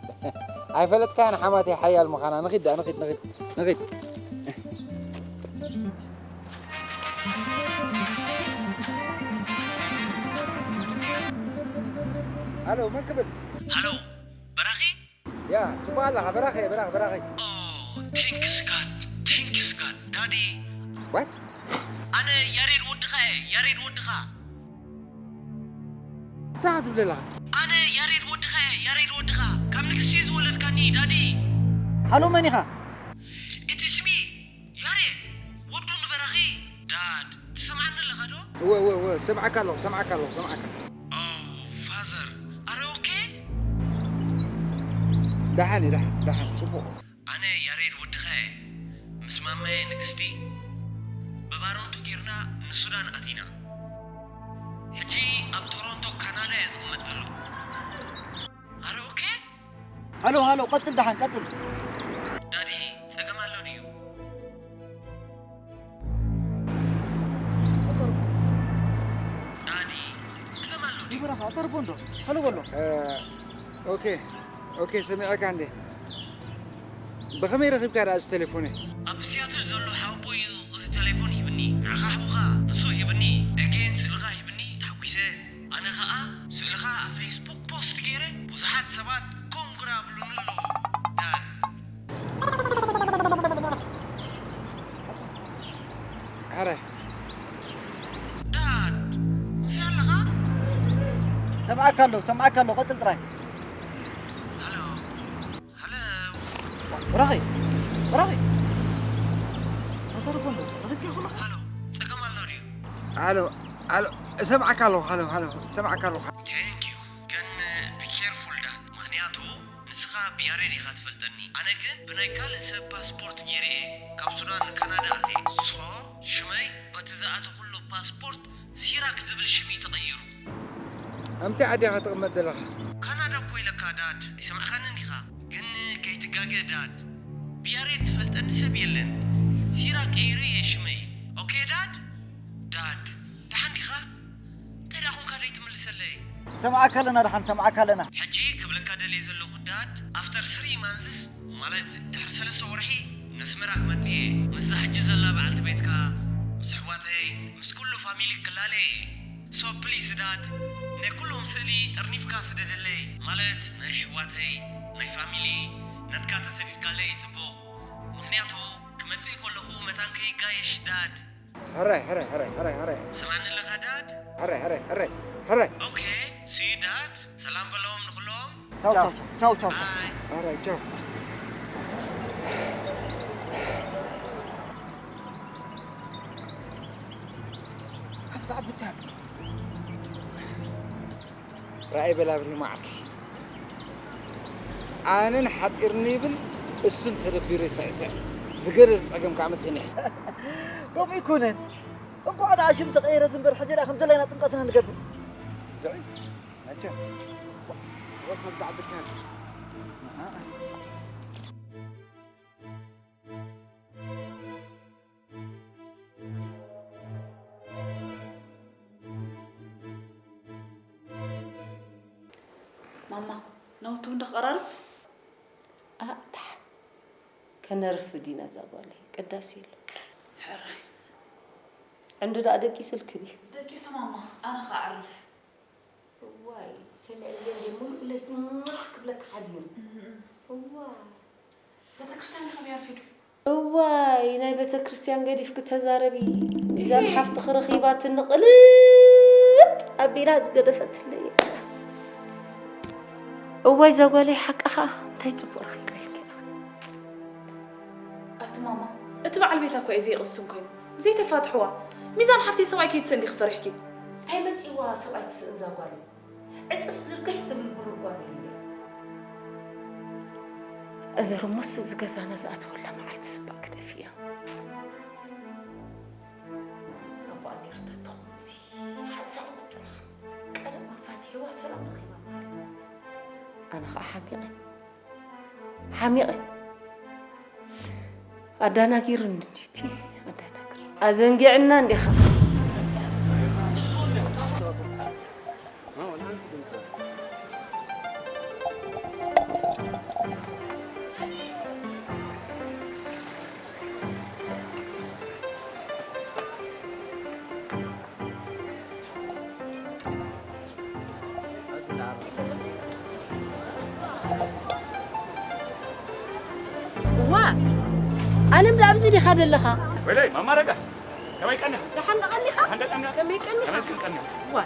ኣይፈለጥካያን ሓማተይ ሓያል ምዃና። ንኺድ ደኣ፣ ንኺድ፣ ንኺድ፣ ንኺድ። ሃሎ፣ መን ክብል? ሃሎ፣ በራኺ? ያ፣ ጽቡቕ ኣለኻ፣ በራኺ፣ በራኺ፣ በራኺ። ኦ፣ thanks God, thanks God, ዳዲ። What? ኣነ ያሬድ ወድኻ እየ፣ ያሬድ ወድኻ። እንታይ ትብል ኣለኻ? ኣነ ያሬድ ወድኻ እየ፣ ያሬድ ወድኻ። ካብ ንግስቲ ዝወለድካኒ፣ ዳዲ። ሃሎ፣ መን ኢኻ? It's me, ያሬድ፣ ወዱ ንበራኺ። ዳድ፣ ትሰምዓኒ ኣለኻ ዶ? እወ፣ እወ፣ እወ፣ ሰምዓካ ኣለኹ፣ ሰምዓካ ኣለኹ፣ ሰምዓካ። ኦ፣ ፋዘር፣ ኣረ ኦኬ? ደሓን እዩ፣ ደሓን፣ ደሓን፣ ጽቡቕ። ኣነ ያሬድ ወድኻ እየ። ምስ ማማየ ንግስቲ ብባሮንቱ ጌርና ንሱዳን ኣቲና። ሕጂ ኣብ ቶሮንቶ ካናዳ እየ ዝቕመጥ ዘለኹ። ኣረ ኦኬ? ሃሎ፣ ሃሎ፣ ቀጽል ደሓን፣ ቀጽል። ዳዲ፣ ጸገም ኣሎ ድዩ? ዳዲ፣ ጸገም ኣሎ ድዩ? ይበራኻ፣ ጸርቦ እንዶ። ሃሎ በሎ። እ፣ ኦኬ፣ ኦኬ፣ ሰሚዐካ እንዴ? ብኸመይ ረኺብካ ደኣ እዚ ቴሌፎነይ? ኣብ ሲያትል ዘሎ ሓወቦይ እዩ እዚ ቴሌፎን ሂብኒ። ንዓኻ ሓውኻ ንሱ ሂብኒ። ኤጌን ስእልኻ ሂብኒ። ተሓጒሰ። ኣነ ኸኣ ስእልኻ ኣብ ፌስቡክ ፖስት ገይረ፣ ብዙሓት ሰባት ኮንግራ ኣብሉኒ ኣለዉ። ዳድ። ኣረ። ዳድ፣ ምስይ ኣለኻ? ሰምዓካ ኣለኹ፣ ሰምዓካ ኣለኹ፣ ቀጽል ጥራይ። ሃሎ። ሃሎ። በራኺ፣ በራኺ። ተሰርፎ እንዶ፣ ረኺብካ ይኹን? ሃሎ፣ ጸገም ኣሎ ድዩ? ሃሎ፣ ሃሎ፣ እሰምዓካ ኣለኹ፣ ሃሎ፣ ሃሎ፣ እሰምዓካ ኣለኹ። Thank you። ግን be careful ዳድ፣ ምኽንያቱ ንስኻ ብያሬድ ኢኻ ትፈልጠኒ። ኣነ ግን ብናይ ካልእ ሰብ ፓስፖርት ገይረ እየ ካብ ሱዳን ንካናዳ ኣትየ። ሶ፣ ሽመይ በቲ ዝኣተኹሉ ፓስፖርት ሲራክ ዝብል ሽም እዩ ተቐይሩ። ኣምታይ ዓዲ ኢኻ ትቕመጥ ዘለኻ? ካናዳ እኮ ኢለካ ዳድ፣ ኣይሰማዕካንን ዲኻ? ግን ከይትጋገ ዳድ፣ ብያሬድ ዝፈልጠኒ ሰብ የለን። ሲራክ ቀይረ እየ ሽመይ። ኦኬ ዳድ፣ ዳድ፣ ደሓን ዲኻ? እንታይ ደኣ ኹንካ ደይትምልሰለይ? ሰምዓካ ኣለና፣ ደሓን ሰምዓካ ኣለና። ሕጂ ክብለካ ደልየ ዘለኹ ዳድ፣ after three months፣ ማለት ድሕሪ ሰለስተ ወርሒ፣ ነስመራ ክመጽእ እየ። ምስዛ ሕጂ ዘላ በዓልቲ ቤትካ፣ ምስ ኣሕዋተይ፣ ምስ ኩሉ ፋሚሊ ክላለ እየ። So please ዳድ፣ ናይ ኩሎም ስእሊ ጠርኒፍካ ስደደለይ። ማለት ናይ ኣሕዋተይ፣ ናይ ፋሚሊ፣ ነትካ ተሰዲድካለይ ጽቡቕ። ምኽንያቱ ክመጽእ ከለኹ መታን ከይጋየሽ ዳድ። ሕራይ ሕራይ ሕራይ ሕራይ ሕራይ። ሰማዕኒ ኣለኻ ዳድ? ሕራይ ሕራይ ሕራይ ሕራይ። ኦኬ፣ see you ዳድ። ሰላም በሎም ንኹሎም። ቻው ቻው ቻው ቻው ቻው። ባይ። ሕራይ ቻው። ካብዛ ዓዲ እንታይ ኣሎ? ራእይ በላብኒ መዓልቲ ኣነን ሓፂርኒ ይብል እሱን ተደቢሩ ይስዕስዕ ዝገደል ፀገም ከዓ መፅእኒ። ከምኡ ይኮነን። እንኳዕ ደኣ ሽም ተቐየረ ዝንበር ሕጂ ደኣ ከም ደላይና ጥምቀትና ንገብር። ድዒ መቸም ስቆት መብዛዕ ብርካን ማማ ናውቱ እንዳቀራርብ ኣዳሕ ከነርፍድ ኢና እዛ ጓለይ ቅዳሴ ኣሎ። ሕራይ ዕንዱ ደኣ ደቂስልኪ ድዩ? ደቂሱ ማማ ኣነ ከዓርፍ። እዋይ ሰሚዐ እየ እንዴ ሙሉእ ለይት ሟሕ ክብለካ ሓዲሩ። እዋይ ቤተክርስትያን ከመይ ኣርፊዱ? እዋይ ናይ ቤተክርስትያን ገዲፍኪ ተዛረቢ። ሚዛን ሓፍትኺ ረኺባትኒ ቅልጥ ኣቢላ ዝገደፈትለይ። እዋይ እዛ ጓለይ ሓቂ ኸኣ እንታይ ጽቡቕ ረኺበልኪ ኢኺ። ኣቲ ማማ እቲ በዓል ቤታ እኮ እዩ ዘይቕስን ኮይኑ ዘይተፋትሕዋ። ሚዛን ሓፍተይ ሰብኣይ ከይትስእን ዲኺ ፈሪሕኪ? ኣይመጺዋ ሰብኣይ ትስእን እዛ ጓለይ። ዕጽፍ ዝርግሕ ትብል ብሩር ጓል እያ። እዚ ርሙስ እዚ ገዛና ዝኣተወላ መዓልቲ ስባእ ግደፍያ። ኣቦኣ ነይሩ ተትኾንሲ ሓንሳእ ይመጽእኻ። ቀደም ኣፋቲሕዋ ሰላም ረኺባ ምሃለት። ኣነ ኸኣ ሓሚቐ ሓሚቐ። ኣዳናጊሩኒ እንጂ እቲ ኣዳናግር ኣዘንጊዕና እንዲኻ። ዋ ኣለም ዳ ኣብዚ ዲኻ ዘለኻ? ወይለይ ማማ ረጋሽ ከመይ ቀኒኻ? ደሓን ዶ ቀኒኻ? ደሓን ዶ ቀኒኻ? ከመይ ቀኒኻ? ከመይ ቀኒኻ? ዋ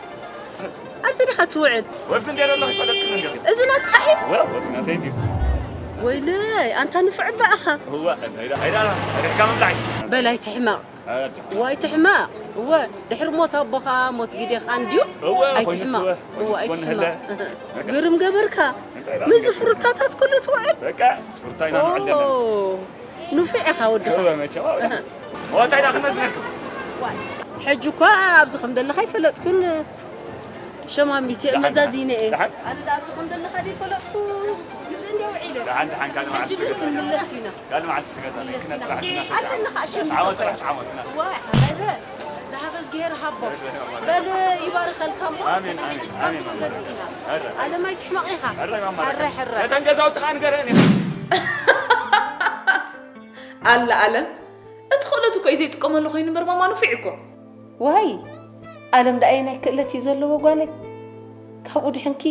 ኣብዚ ዲኻ ትውዕል? ወብዚ እንዴ ዘለኹ ይፈለጥክን እንዴ? እዚ ናትኻ እዩ? ወ ወዚ ናተይ እንዴ? ወይለይ ኣንታ ንፍዕ ባእኻ። እዋ ኣይዳ ኣይዳ ሪሕካ ምብላዕ እዩ። በላይ ትሕመቕ። ዋይ ትሕማቕ እወ ድሕሪ ሞት ኣቦኻ ሞት ግዴኻ እንድዩ። እወ ኮይኑስ ኣይትሕማቕ እወ እወ ኮይኑስ ጎን ህለ። ኣይትሕማቕ። ግርም ገበርካ። እንታይ ደኣ ምስዚ ፍሩታታት ኩሉ ትውዕል። በቃ ምስ ፍሩታ ኢና ንውዕል ዘለና። ኦ፣ ንፉዕ ኢኻ ወድኻ። እወ መቸም ኣውላ። እህ። እወ እንታይ ደኣ ክመዝነልኩም? ዋይ ሕጂ እኳ ኣብዚ ከም ዘለኻ ኣይፈለጥኩን። ሸማሚት እየ ደሓን፣ መዛዚነ እየ። ደሓን። ኣነ ደኣ ኣብዚ ከም ዘለኻ ደይፈለጥኩ ግዜ እንድየ ውዒለ። ደሓን፣ ደሓን፣ ካልእ መዓልቲ ሕጂ ግን ትገዛእኒ። ክንምለስ ኢና። ካልእ መዓልቲ ትገዛእኒ። ክንመለስ ኢና። ክነጥራሕ ኢና። ኣለኒ ኸዓ ሸሚት ዓወት ጥራሕ ትዓወትና። ዋይ፣ ሓላይበ፣ ደሃበ እዝግሄር ሃቦ። በል ይባርኸልካ እሞ፣ ኣሜን፣ ኣሜን፣ ንሕጂ እስካብ ኣሜን። ትኽእል ገዝእ ኢና። ሕረ። ኣለም ኣይትሕመቕ ኢኻ። ሕረ፣ ማማ፣ ሕረ፣ ሕረ። ነተን ገዛውቲ ኸዓ ንገረን ኢኻ። ኣለ ኣለም፣ እቲ ክእለቱ እኮ እዩ ዘይጥቀመሉ ኮይኑ እምበር፣ ማማ ንፉዕ እዩ እኮ። ዋይ ኣለም ደኣ ኣየናይ ክእለት እዩ ዘለዎ ጓለይ ካብኡ ድሕንኪ።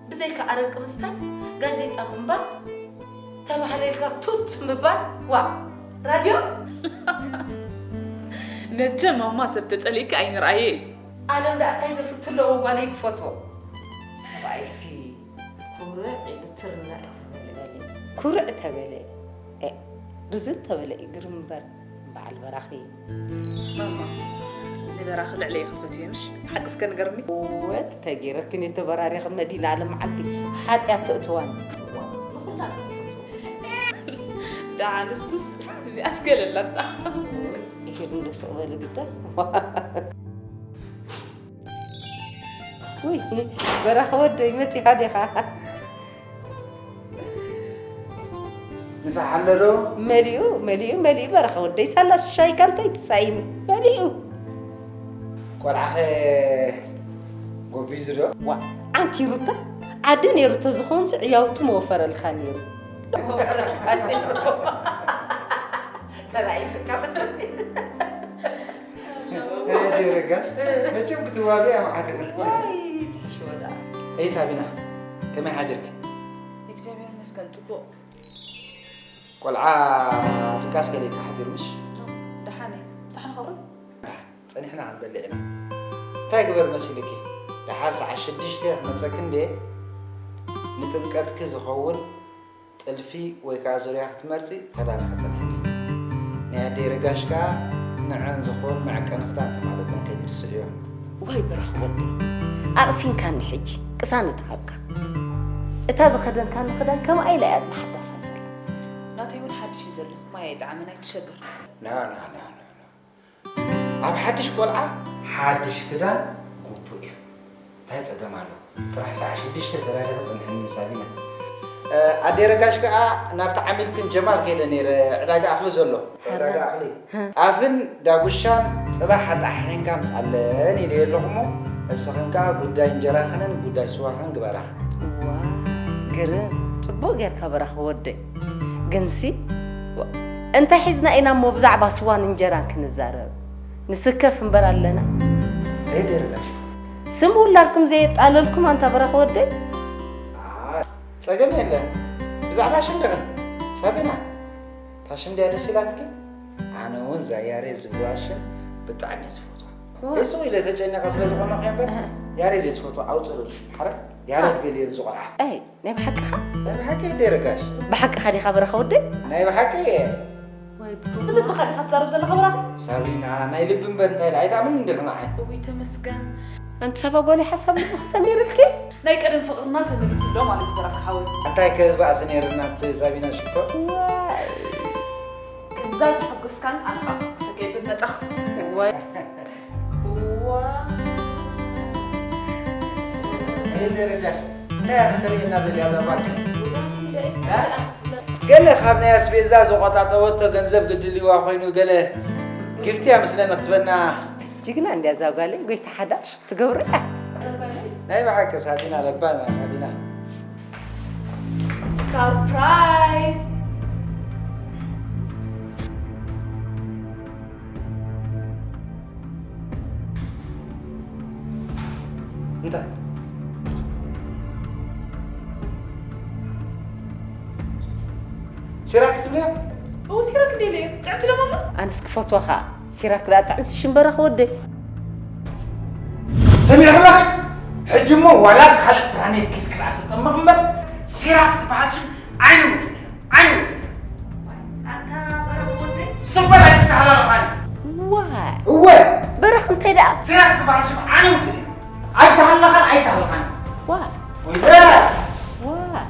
ብዘይካ ኣረቂ ምስታይ፣ ጋዜጣ ምንባብ፣ ተባህለ ኢልካ ቱት ምባል፣ ዋእ ራድዮ። መቸም ማማ ሰብ ተጸሊእኪ ኣይንርኣየ እዩ። ኣለም ደኣ እንታይ ዘፍቲ ኣለዎ ጓለይ ክፈትዎ። ሰብኣይሲ ኩርዕ ኢሉ ትርንዕ ተበለ በሊ። ኩርዕ ተበለ። ኤእ ርዝን ተበለ እዩ ግርም እምበር በዓል በራኺ። ማማ ንበራኺ ልዕለይ ክትፈትዮ ምሽ ሓቂ እስከ ንገርኒ። ወት ተጌረክን የተበራሪኺ መዲና ኣለ መዓልቲ ሓጢኣት ተእትዋኒ። ደዓ ንሱስ እዚኣስ ገለላታ። ይሄድ እንዶ ስቕ በሊ ግዳ። ውይ በራኺ ወደይ መፂኻ ዲኻ? ምሳሕ ኣሎ ዶ? መሊኡ፣ መሊኡ፣ መሊኡ በረኸ ወደይ። ሳላ ሻይካ እንታይ ትጻይም? መሊኡ። ቆልዓኸ ጎቢዙ ዶ? ዋ፣ ዓንኪሩታ። ዓዲ ነይሩ ተዝኾንስ ዕያውቱ መወፈረልካ ነይሩ። መወፈረልካ ነይሩ። ተራእዩልካ። ኣየ ኣደይ ረጋሽ፣ መቸም ክትዋዘ እያ መዓት ኢኽን። ዋይ፣ ትሕሽወ ደኣ። ኣይ ሳቢና፣ ከመይ ሓዲርኪ? እግዚኣብሔር ይመስገን፣ ጽቡቕ። ቆልዓ ድቃስ ከሊእካ ሓዲሩ ምሽ? ደሓን እየ። ምሳሕ ንኸብሪ? ደሓን፣ ጸኒሕና ክንበልዕ ኢና። እንታይ ግበር መሲልኪ? ደሓር ሰዓት ሽዱሽተ ክመጸኪ እንድየ፣ ንጥምቀትኪ ዝኸውን ጥልፊ ወይ ከኣ ዙርያ ክትመርጺ ተዳሊኺ ጽንሒ። ናይ ኣደይ ረጋሽ ከኣ ንዐን ዝኸውን መዐቀኒ ክዳን ተማልእለን ከይትርስዕዮ። ዋይ በራኽ ወደይ፣ ኣቕሲንካኒ ሕጂ፣ ቅሳነት ሃብካ። እታ ዝኸደንካኒ ክዳን ከምኣ ኢላ እያ ብሓዳሳ ዘላ። ናተይ እውን ሓድሽ እዩ ዘሎ፣ ማይ ኣይጠዓመን፣ ኣይትሸገር። ና፣ ና፣ ና፣ ና፣ ና። ኣብ ሓድሽ ቆልዓ ሓድሽ ክዳን ግቡእ እዩ። እንታይ ጸገም ኣሎ? ጥራሕ ሰዓት ሽዱሽተ ተዳሊኺ ጽንሕኒ ሳቢና። እ፣ ኣደይ ረጋሽ ከኣ ናብቲ ዓሚልክን ጀማል ከይደ ነይረ፣ ዕዳጋ ኣኽሊ ዘሎ። ዕዳጋ ኣኽሊ። ኣፍን ዳጉሻን ጽባሕ ኣጣሓሒንካ ኣምጻለን ኢለዮ ኣለኹ እሞ፣ እስኽን ከኣ ጉዳይ እንጀራኽንን ጉዳይ ስዋኽን ግበራ። ዋ፣ ግርም። ጽቡቕ ጌርካ በራኺ ወደይ። ግንሲ፣ ዋ፣ እንታይ ሒዝና ኢና እሞ ብዛዕባ ስዋን እንጀራን ክንዛረብ? ንስከፍ እምበር ኣለና። ኣይ ኣደይ ረጋሽ። ስም ውላድኩም ዘየጣለልኩም ኣንታ በራኺ ወደይ? ኣ፣ ጸገም የለን። ብዛዕባ ሽም ደቐን። ሳቢና፣ እታ ሽም ድያ ደስ ኢላትኪ? ኣነ እውን እዛ ያሬድ ዝብልዋ ሽም ብጣዕሚ እየ ዝፈትዋ። ዋ። እሱ ኢለ ተጨኒቐ ስለ ዝኾንኩ እየ እምበር፣ እህ። ያሬድ እየ ዝፈትዋ፣ ኣውፅእሉ ሽም። ሓረ? ያሬድ ዋ። በልዮ እዚ ቆልዓ። ኣይ፣ ናይ ብሓቅኻ? ናይ ብሓቂ ኣደይ ረጋሽ። ብሓቅኻ ዲኻ በራኺ ወደይ? ናይ ብሓቂ እየ። ወይ ብልብኻ ዲኻ ትዛረብ ዘለኻ በራኺ? ሳቢና፣ ናይ ልቢ እምበር እንታይ ኢለ ኣይትኣምንን ዲኺ ንዓይ? እውይ ተመስገን። ኣንቲ ሳባ ጓለይ ሓሳብ ልብኺ ሰሚርልኪ? ናይ ቀደም ፍቕርና ተመሊሱ ኣሎ ማለት እዩ በራኺ ሓወይ። እንታይ ከ ባእሲ ነይርና ኣንቲ ሳቢና ሽኮር? ዋይ። ከምዛ ዘሐጎስካን ኣነ ከኣ ከሐጉሰካ ይብል መጻኹ። ዋይ። ዋይ። ኣደይ ረጋሽ፣ እንታይ እያ ከተርእየና ደልያ እዛ ጓል? እ? ገለ ካብ ናይ ኣስቤዛ ዝቆጣጠወቶ ገንዘብ ግድልዋ ኮይኑ ገለ ጊፍት እያ መስለኒ ክትበና። ጅግና እንድያ እዛ ጓለይ፣ ጎይታ ሓዳር ትገብሮ እያ። ናይ ብሓቂ ሳቢና ለባም እያ ሳቢና። ሰርፕራይዝ! እንታይ? ሲራክ ትብልያ? እው፣ ሲራክ እንደ ኢለዮ። ጥዕምቲ ደሞ እሞ? ኣነስ ክፈትዋ ኸኣ። ሲራክ ደኣ ጥዕምቲ ሽምበራ ክወደይ። ሰሚዕኽላ? ሕጂ እሞ ዋላ ካልእ ፕላኔት ኪድ ክልኣ ትጠመቕ እምበር፣ ሲራክ ዝበሃል ሽም ኣይንውትን ኢና፣ ኣይንውትን ኢና። ኣንታ በረኽ ወደይ። ስቕ በል ኣይትተሃላለኻኒ። ዋይ። እወ። በረኽ እንታይ ደኣ? ሲራክ ዝበሃል ሽም ኣይንውትን ኢና። ኣይተሃለኻን ኣይተሃለኻኒ። ዋይ። ወይለ። ዋይ።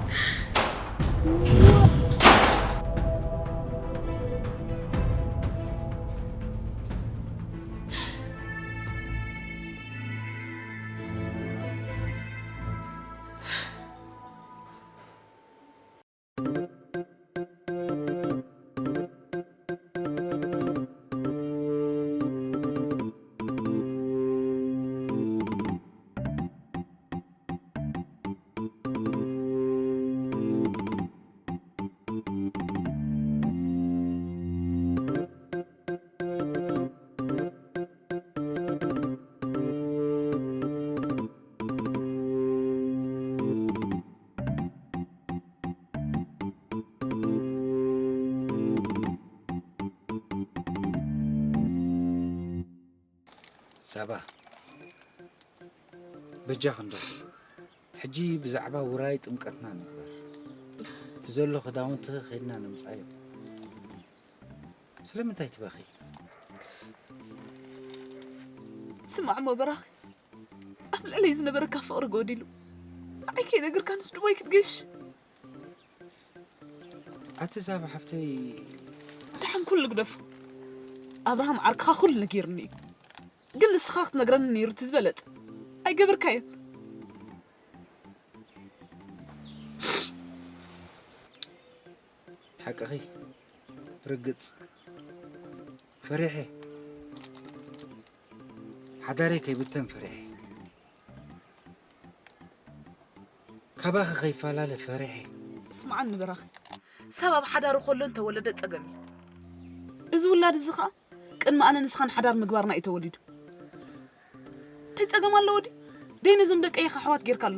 ሳባ፣ በጃኺ እንዶ፣ ሕጂ ብዛዕባ ውራይ ጥምቀትና ንግበር። እቲ ዘሎ ክዳውንቲ ከይድና ንምጻዮ። ስለምንታይ ትበኺ? ስማዕ እሞ በራኺ፣ ኣብ ልዕለይ ዝነበረካ ፍቕሪ ጎዲሉ፣ ንዓይ ከይነግርካ ንስ ዱባይ ክትገሽ። ኣቲ ዛባ ሓፍተይ። ደሓን ኩሉ ግደፎ። ኣብርሃም ዓርክኻ ኩሉ ነጊሩኒ እዩ። ግን ንስኻ ክትነግረኒ ነይሩ እቲ ዝበለጸ። ኣይገበርካዮን። ሓቅኺ ርግጽ ፈሪሐ ሓዳረይ ከይብተን ፈሪሐ ካባኺ ከይፈላለ ፈሪሐ። ስምዓኒ በራኺ፣ ሰብ ኣብ ሓዳሩ ከሎ እንተወለደ ጸገም እዩ። እዚ ውላድ እዚ ኸኣ ቅድሚ ኣነ ንስኻን ሓዳር ምግባርና እዩ ተወሊዱ። እንታይ ጸገም ኣለዎ ድዩ? ደይ ነዞም ደቀይ ኢኻ ኣሕዋት ጌርካ ኣሎ።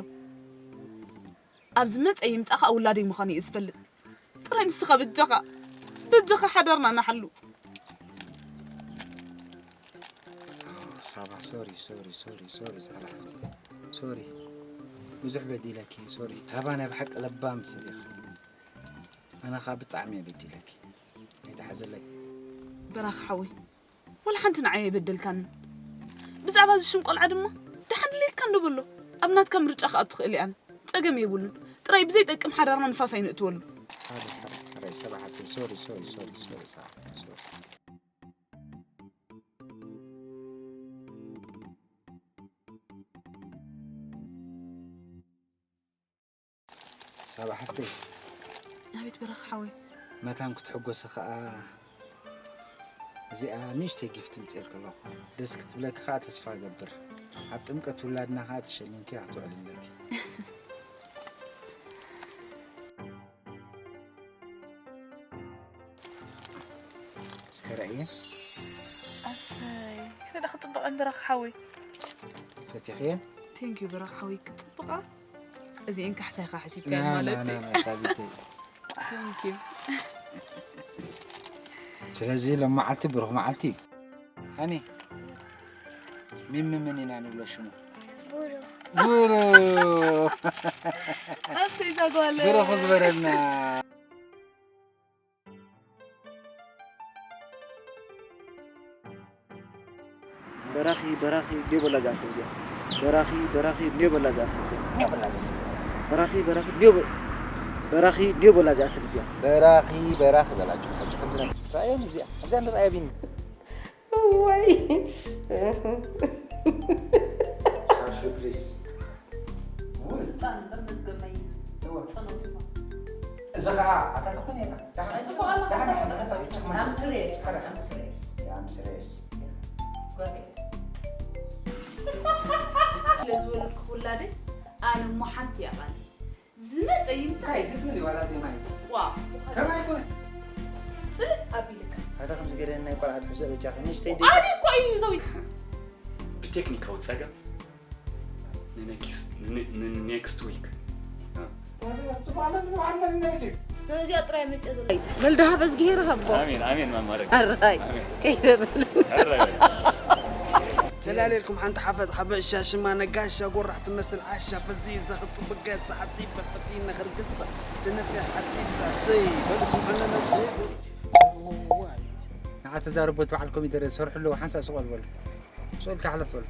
ኣብ ዝመጸ ይምጻእ ኸኣ ውላደይ ምዃኑ እየ ዝፈልጥ። ጥራይ ንስኻ በጃኻ፣ በጃኻ ሓዳርና ንሓሉ። ሳባ፣ ሶሪ፣ ሶሪ፣ ሶሪ፣ ሶሪ፣ ሳባ ሓፍቲ። ሶሪ። ብዙሕ በዲለኪ፣ ሶሪ። ሳባ ናይ ብሓቂ ለባም ሰብ ኢኺ። ኣነ ኸኣ ብጣዕሚ እየ በዲለኪ። ኣይትሓዝለይ። በራኺ ሓወይ፣ ወላ ሓንቲ ንዓይ ኣይበደልካንን። ብዛዕባ እዚ ሽም ቆልዓ ድማ ደሓን ድሌትካ እንዶ በሎ። ኣብ ናትካ ምርጫ ክኣቱ ክእል እየ ኣነ። ጸገም የብሉን። ጥራይ ብዘይጠቅም ሓዳርና ንፋስ ኣይነእትወሉ። ሓደይ፣ ሓደይ፣ ሓደይ፣ ሳባ ሓፍተይ፣ ሶሪ፣ ሶሪ፣ ሶሪ፣ ሶሪ፣ ሳባ ሓፍተይ፣ ሶሪ። ሳባ ሓፍተይ። ኣቤት በራኺ ሓወይ። መታን ክትሕጎሲ ኸኣ እዚኣ ንእሽተይ ጊፍት ምጽኤልኪ ኣለኹ። ደስ ክትብለኪ ኸኣ ተስፋ እገብር። ኣብ ጥምቀት ውላድና ኸኣ ተሸሊምኪ ክትውዕሊ ኣለኪ። እስከ ርኣየ። ኣሰይ፣ ክንደይ ክጽብቐን በራኺ ሓወይ። ፈቲኽየን? Thank you በራኺ ሓወይ፣ ክጽብቓ። እዚኤን ካሕሳይኻ ሓሲብካየን ና፣ ማለት ና፣ እዩ። ና፣ ና፣ ሳቢተይ። Thank you። ስለዚ ሎም መዓልቲ ብሩኽ መዓልቲ እዩ። ሃኒ፣ ሚሚ ምን ኢና ንብሎ ሽሙ? ብሩኽ። ብሩኽ። ኣሰይ፣ እዛ ጓል። ብሩኽ ግበረልና። በራኺ፣ በራኺ፣ እንድዮ በላ እዚኣ ሰብ እዚኣ። በራኺ፣ በራኺ፣ እንድዮ በላ እዚኣ ሰብ እዚኣ። እንድዮ በላ እዚኣ ሰብ እዚኣ። በራኺ፣ በራኺ፣ እንድዮ በ-፣ በራኺ፣ እንድዮ በላ እዚኣ ሰብ እዚኣ። በራኺ፣ በራኺ በላችሁ። ሓቂ ከምዚ ናይ-፣ ራእዮም እዚኣ። ኣብዚኣ ንራእያ ቢኒ። እዋይ። ሓሹ ፕሊስ። ህጻን እምበር መዝገብ ናይ እወ። ጸሎት እዩ። እዚ ኸኣ ኣታ ትኾን እያ። ደሓን፣ ኣይጽቡቕ ኣለኻ። ደሓን፣ ደሓን፣ ደሓን፣ ደሓን፣ I'm serious, I'm serious. Yeah, I'm serious. Go ahead. ስለ ዝወለድኩ ውላደይ ኣነ እሞ ሓንቲ እያ ቃለይ። ዝመጸ ይምጻእ። እንታይ ግጥሚ ድዩ ዋላ ዜማ እዩ? ዋ፣ ከመይ ኣይኮነት? ጽልእ ኣቢልካ። ኣታ ከምዚ ገለ ናይ ቆልዓ ትሕዞ በጃኺ፣ ንእሽተይ ደይ-፣ ኣነ እኮ እዩ ዘው-፣ ብቴክኒካዊ ጸገም ንኔክስ-፣ ን-፣ ንኔክስት ዊክ። እ። ጽቡቕ ኣሎ፣ ጽቡቕ ኣሎ፣ ንነብቲ። ነዚኣ ጥራይ መጽእ ዘላ። መልደሃ በዝጊሄር ሃቦ። ኣሜን፣ ኣሜን፣ ማማረግ። ኣራይ፣ ኣሜን። ከይደ በል። ኣራይ። ተላለልኩም ሓንቲ ሓፈዝ ሓበሻ ሽማ ነጋሻ ጎራሕ ትመስል ዓሻ ፈዚዛ ክትጽብቅ ገጻ ሓጺበ ፈቲነ ክርግጻ ትነፍያ ሓጺጻ ሰይ በሉ ስምዑኒ ነብሰይ። ንዓ ተዛረቡ፣ እቲ በዓል ኮሚደረ ዝሰርሑ ኣለዉ፣ ሓንሳእ ስቕ በሉ በሉ። ስቕ ኢልካ ሕለፍ በሉ።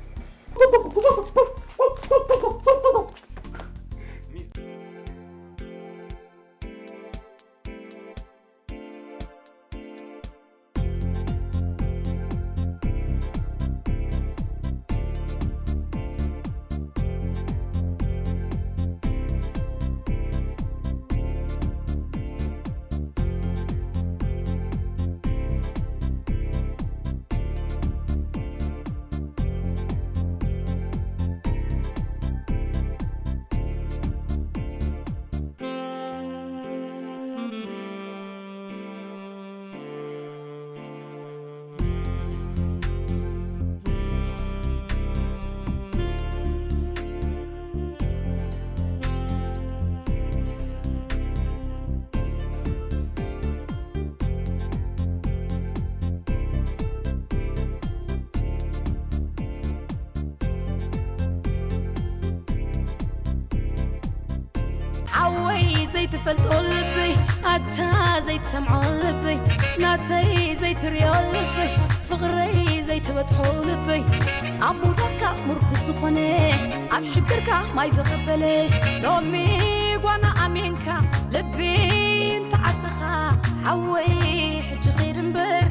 ሓወይ ዘይትፈልጦ ልበይ፣ ኣታ ዘይትሰምዖ ልበይ፣ ናተይ ዘይትርእዮ ልበይ፣ ፍቕረይ ዘይትበጽሖ ልበይ፣ ኣብ ምውዳቕካ ምርኩስ ዝኾነ፣ ኣብ ሽግርካ ማይ ዘቐበለ፣ ሎሚ ጓና ኣሜንካ ልቢ እንተዓጸኻ፣ ሓወይ ሕጂ ኺድ እምበር፣